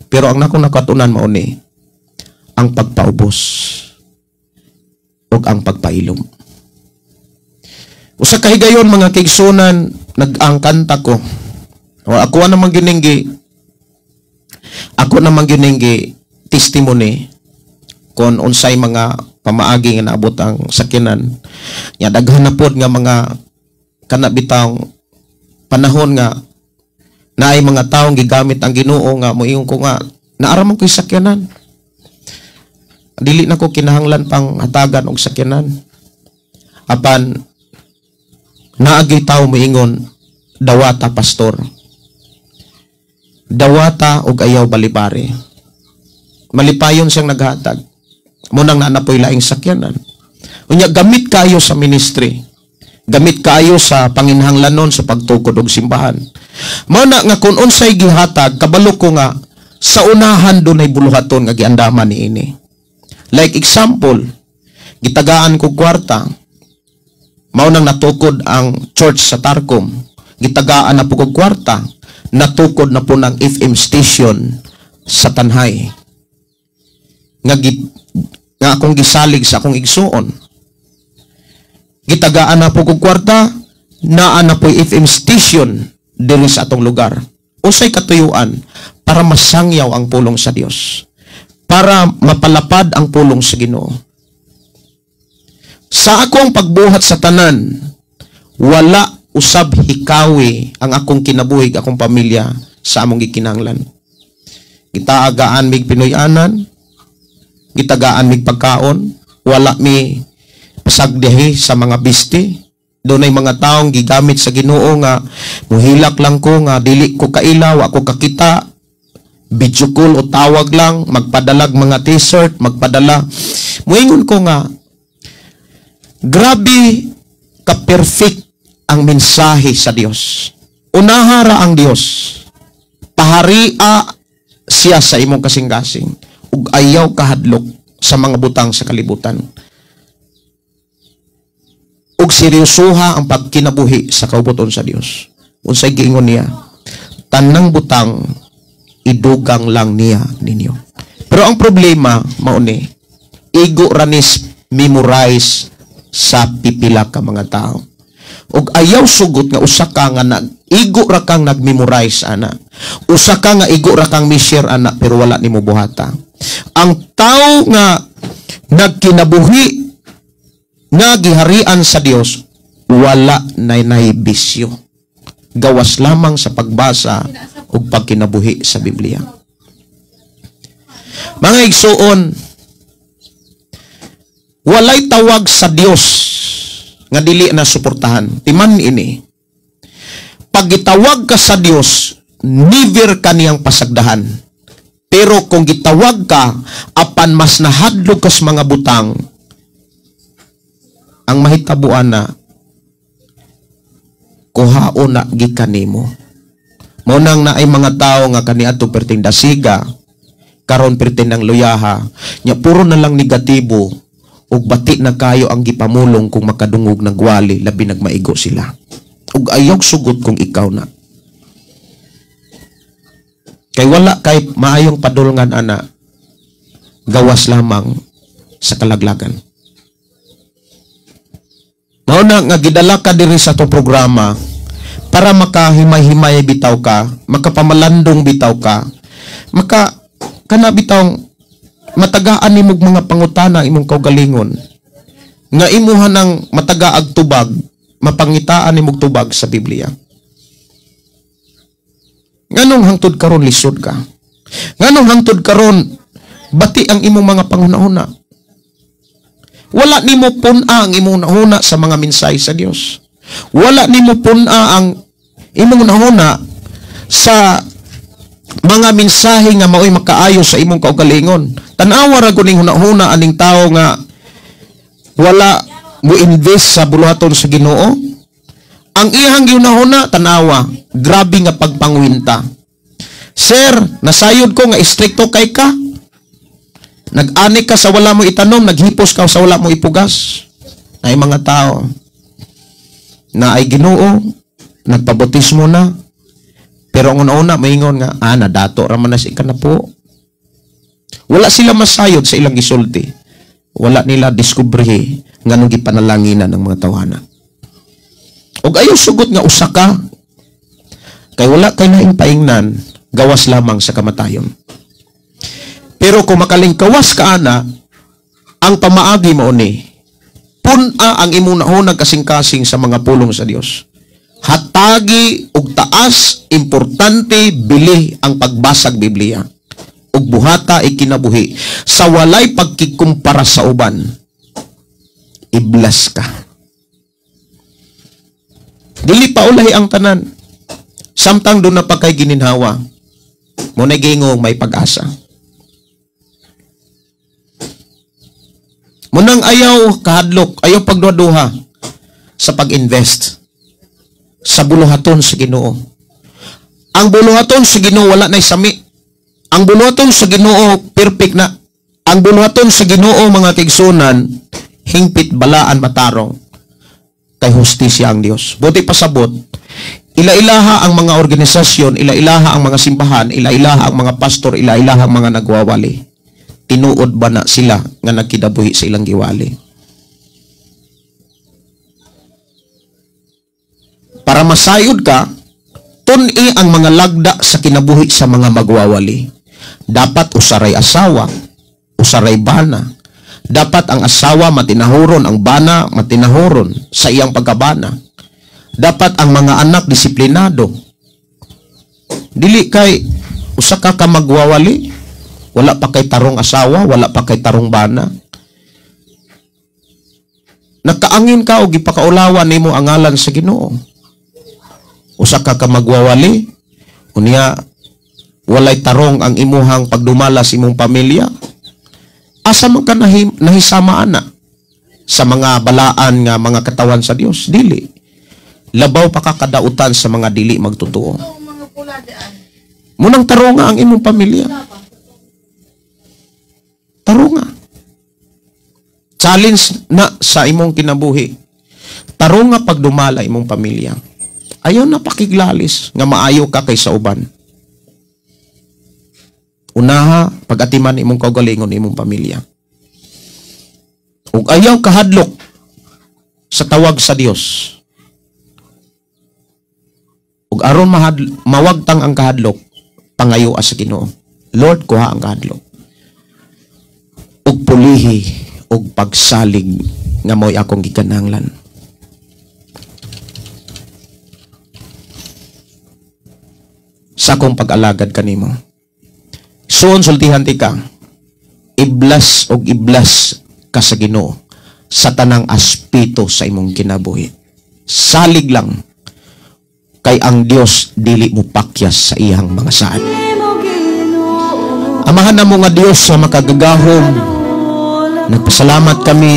Pero ang nakong nakatunan mao ni ang pagpaubos ug ang pagpailom. Usa ka higayon, mga kaigsunan, nag-angkanta ko. O ako namang gining testimony kon unsay mga pamaagi nga naabot ang sakyanan. Nya daghan na pod nga mga kana bitawng panahon nga naay mga taong gigamit ang Ginoo nga moingon ko nga naara man ko'y sakyanan. Dili na ko kinahanglan pang hatagan og sakyanan. Apan naagay tao moingon, "Dawata, pastor. Dawata og ayaw balibari." Malipayon siyang naghatag. Munang naa na po'y laing sakyanan. Unya gamit kayo sa ministry. Gamit kayo sa panginhanglanon sa pagtukod og simbahan. Mao na nga kung unsay gihatag, kabalo ko nga sa unahan dunay buluhaton nga giandaman niini. Like example, gitagaan ko kwarta, mao nang natukod ang church sa Tarcom. Gitagaan na po kog kwarta, natukod na po ng FM station sa Tanjay. Nga akong gisalig sa akong igsuon. Gitagaan na po kog kwarta, naa na po'y FM station diri sa atong lugar. Unsay katuyuan? Para masangyaw ang pulong sa Dios. Para mapalapad ang pulong sa Ginoo. Sa akong pagbuhat sa tanan, wala usab hikawi ang akong kinabuhi, akong pamilya sa among gikinahanglan. Gitaagaan mig Pinoy-anan, gitagaan mig pagkaon, wala mi pasagdihi sa mga bisti. Dunay mga taong gigamit sa Ginoo nga muhilak lang ko nga dili ko kaila, wa ko kakita, video call o tawag lang, magpadalag mga T-shirt, magpadala. Muingon ko nga grabe ka-perfect ang mensahe sa Dios. Unahara ang Dios. Paharia siya sa imong kasing-kasing ug ayaw kahadlok sa mga butang sa kalibutan. Ug seryosoha ang pagkinabuhi sa kaubuton sa Dios. Unsay giingon niya? Tanang butang idugang lang niya ninyo. Pero ang problema mao ni igo ranis memorize sa pipila ka mga tao. Ug ayaw sugot nga usa ka nga nag igo ra kang nag-memorize ana. Usa ka nga igo ra kang mi-share ana, pero wala nimo buhata. Ang tao nga nagkinabuhi nga giharian sa Dios, wala na bisyo. Gawas lamang sa pagbasa ug pagkinabuhi sa Biblia. Mga igsuon, walay tawag sa Dios nga dili na suportahan. Timan ini. Pag gitawag ka sa Dios, never ka niyang pasagdahan. Pero kung gitawag ka, apan mas nahadlok ka sa mga butang, ang mahitabuan na, kuhaon na gikan nimo. Mao nang naay mga tao nga kaniadto perting dasiga, karon perting ng luyaha, nya puro na lang negatibo, ug bati na kayo ang gipamulong kung makadungog nagwali, labi nagmaigo sila. Ug ayaw sugot kung ikaw na. Kay wala kay maayong padulngan ana, gawas lamang sa kalaglagan. Mao na nga gidala ka diri sa atong programa para makahimay-himay bitaw ka, makapamalandong bitaw ka, maka kana bitaw matagaan nimog mga pangutana imong kaugalingon nga imuha ng matagaag tubag, mapangitaan nimog tubag sa Biblia. Nganong hangtod karon lisod ka? Nganong hangtod karon bati ang imong mga panghuna-huna? Wala nimo pun-a ang imong hunahuna sa mga mensahe sa Dios. Wala nimo pun-a ang imong hunahuna sa mga mensahe nga mao'y makaayo sa imong kaugalingon. Tan-awa ra gud ning hunahuna aning tawo nga wala mo invest sa buluhaton sa Ginoo. Ang iyang gihunahuna, tan-awa, grabe nga pagpangwinta. "Sir, nasayod ko nga istrikto kay ka. Nag-ani ka sa wala mo itanom, naghipos ka sa wala mo ipugas." Ay mga tao na ay Ginoo, Nagpabautismo na. Pero ang una-una maingon nga, nadato ra man na si kanapo. Wala sila masayod sa ilang gisulti. Wala nila diskubrihe nganong gipanalanginan ng mga tawhana. Og ayaw sugot nga usa ka kay wala kay laing paingnan, gawas lamang sa kamatayon. Pero kung makalingkawas ka ana, ang pamaagi mao ni pun-a ang imong nahunag kasing-kasing sa mga pulong sa Dios. Hatagi og taas, importante bili ang pagbasag Biblia ug buhata ikinabuhi sa walay pagkikumpara sa uban. Iblas ka. Dili pa ulahi ang tanan. Samtang doon na pa kay gininhawa, mo na gingong may pag-asa. Munang ayaw kahadlok, ayaw pagduha-duha sa pag-invest sa buluhaton sa Ginoo. Ang buluhaton sa Ginoo wala na'y sami. Ang buluhaton sa Ginoo perfect na. Ang buluhaton sa Ginoo mga kaigsunan, hingpit balaan matarong kay hustisya ang Dios. Buti pasabot, ila-ilaha ang mga organisasyon, ila-ilaha ang mga simbahan, ila-ilaha ang mga pastor, ila-ilaha ang mga nagwawali. Tinuod ba na sila nga nagkidabuhi sa ilang giwali? Para masayod ka, tun-i ang mga lagda sa kinabuhi sa mga magwawali. Dapat usaray asawa, usaray bana. Dapat ang asawa matinahuron, ang bana matinahuron sa iyang pagkabana. Dapat ang mga anak disiplinado. Dili kay usa ka ka magwawali, wala pa kay tarong asawa, wala pa kay tarong bana. Nakaangin ka o gipakaulawan nimo ang ngalan sa Ginoo. Usa ka ka magwawali, unya walay tarong ang imuhang pagdumala sa imong pamilya. Asa man ka nahisama ana sa mga balaan nga mga katawan sa Dios? Dili. Labaw pa ka kadautan sa mga dili magtotoo. Munang taronga ang imong pamilya. Taronga. Challenge na sa imong kinabuhi. Taronga pagdumala imong pamilya. Ayaw na pakiglalis nga maayo ka kaysa uban. Unaha pagatiman imong kaugalingon imong pamilya. Ug ayaw kahadlok sa tawag sa Dios. Ug aron mawagtang ang kahadlok, pangayo sa Ginoo. Lord, kuha ang kahadlok. Ug pulihi ug pagsalig nga mo'y akong gikananglan. Sa akong pag-alagad kanimo. Suon sultihan ti ka, iblas og iblas ka sa Ginoo sa tanang aspeto sa imong kinabuhi. Salig lang kay ang Dios dili mo pakyas sa iyang mga saad. Amahan na mo nga Dios sa makagagahom, nagpasalamat kami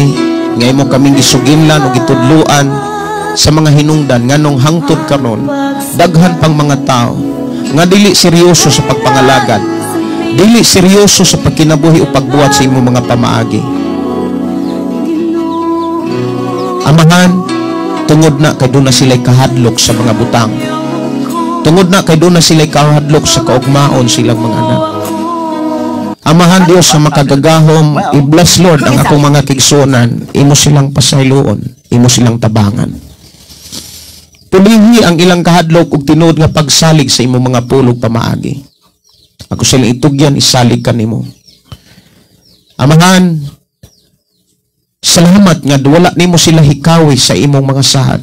nga imo kaming gisuginlan o gitudluan sa mga hinungdan nganong hangtod karon daghan pang mga tao nga dili seryoso sa pagpangalagad, dili seryoso sa pagkinabuhi o pagbuhat sa imong mga pamaagi. Amahan, tungod na kay doon na sila'y kahadlok sa mga butang. Tungod na kay doon na sila'y kahadlok sa kaugmaon silang mga anak. Amahan Dios sa makagagahom, i-bless Lord ang akong mga kigsunan, imo silang pasayloon, imo silang tabangan. Pulihi ang ilang kahadlok ug tinuod nga pagsalig sa imong mga pulog pamaagi. Ako silang itugyan, isalig kanimo. Amahan, salamat nga wala nimo sila hikawi sa imong mga saad.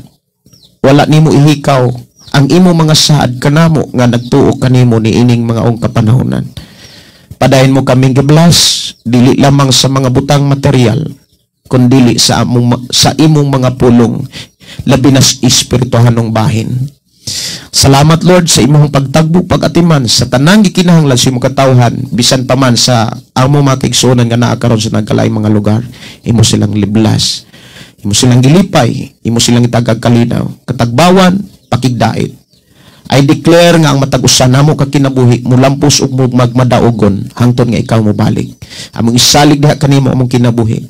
Wala nimo ihikaw ang imong mga saad kanamo nga nagtuo kanimo niining mga ong kapanahonan. Padayon mo kaming giblas, dili lamang sa mga butang material, kundili sa imong mga pulong, labi na sa espirituhanong bahin. Salamat Lord sa imong pagtagbo pag-atiman sa tanang gikinahanglan sa imong katawhan, bisan pa man sa among mga kaigsuonan nga naa karon sa nagkalaing mga lugar, imo silang liblas, imo silang gilipay, imo silang itagag kalinaw, katagbawan, pakigdait. I declare nga ang matag usa namo ka kinabuhi mulampos ug magmadaogon hangtod nga ikaw mobalik. Among isalig diha kanimo among kinabuhi.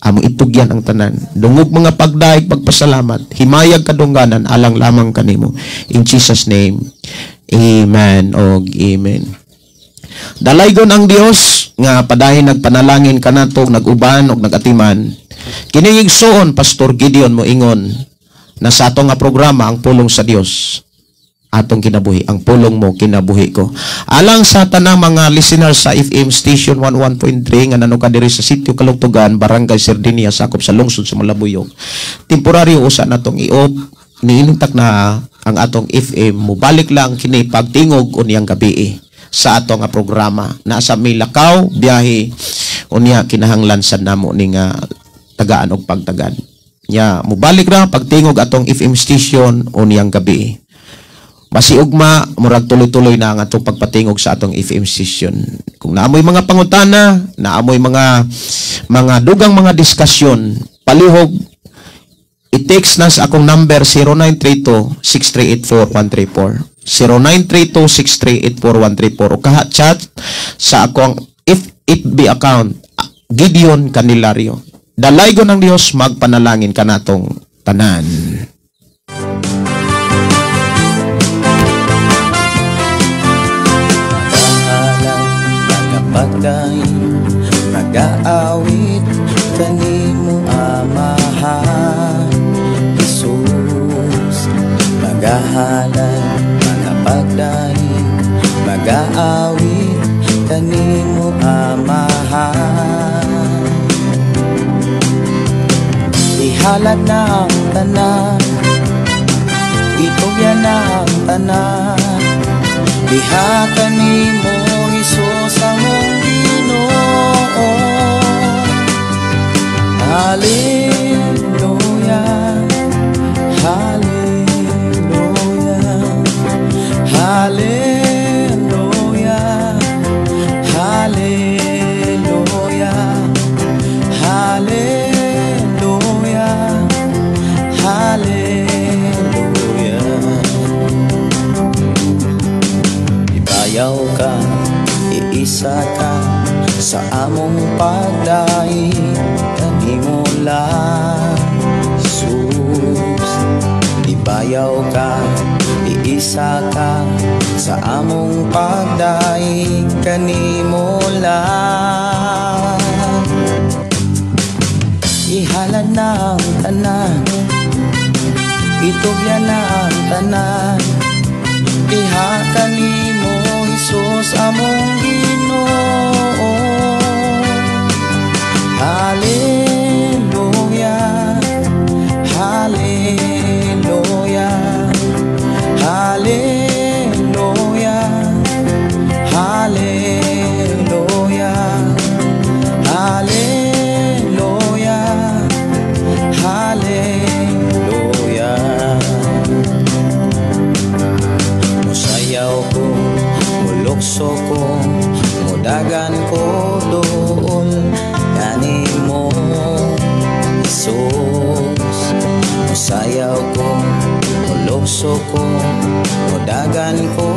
Among itugyan ang tanan. Dungog mga pagdaig, pagpasalamat, himayag kadungganan alang lamang kanimo. In Jesus' name. Amen og amen. Dalaygon ang Dios nga padayon nagpanalangin kanato, nag-uban og nagatiman. Kini igsoon Pastor Gideon moingon na sa ato nga programa, Ang Pulong sa Dios, atong kinabuhi, ang pulong mo kinabuhi ko. Alang sa tanang mga listeners sa FM station 11.3 nga nanuka diri sa Sitio Kalugtugan, Barangay Sardinia, sakop sa lungsod sa Malabuyok. Temporaryo usa natong i-off niinintak na ang atong FM. Mubalik lang kini pagtingog unyang gabi sa ato nga programa. Nasa mi lakaw biyahe unya, kinahanglan sad namo ni nga tagaan og pagtagad. Nya mubalik ra pagtingog atong FM station unyang gabi. Masiugma, murag tuloy-tuloy na ang atong pagpatingog sa atong FM station. Kung naamoy mga pangutana, naamoy mga dugang mga diskusyon, palihog i-text na sa akong number 0932-6384-134. 0932-6384-134 o kaha chat sa akong FB account, Gideon Candelario. Dalaygon ng Dios, magpanalangin kanatong tanan. Pagdaig, nagaawit kanimo, Amahan Jesus. Magahalad, magapagdaig, magaawit kanimo, Amahan. Ihalad na ang tanan, itugyan na ang tanan, diha kanimo, Hesus among Ginoo. Hallelujah, hallelujah, hallelujah, hallelujah, hallelujah, hallelujah. Ibayaw ka, iisa ka sa among pagdaig kanimo lang, Jesus. Ibayaw ka, iisa ka sa among pagdaig kanimo lang. Ihalad na ang tanan, itugyan na ang tanan, diha kanimo, Hesus among Ginoo. Hallelujah, hallelujah, hallelujah, hallelujah, hallelujah, hallelujah. Musayaw ko, mulukso ko, mudagan ko dool kanimo, Jesus. Musayaw ko, mulukso ko, mudagan ko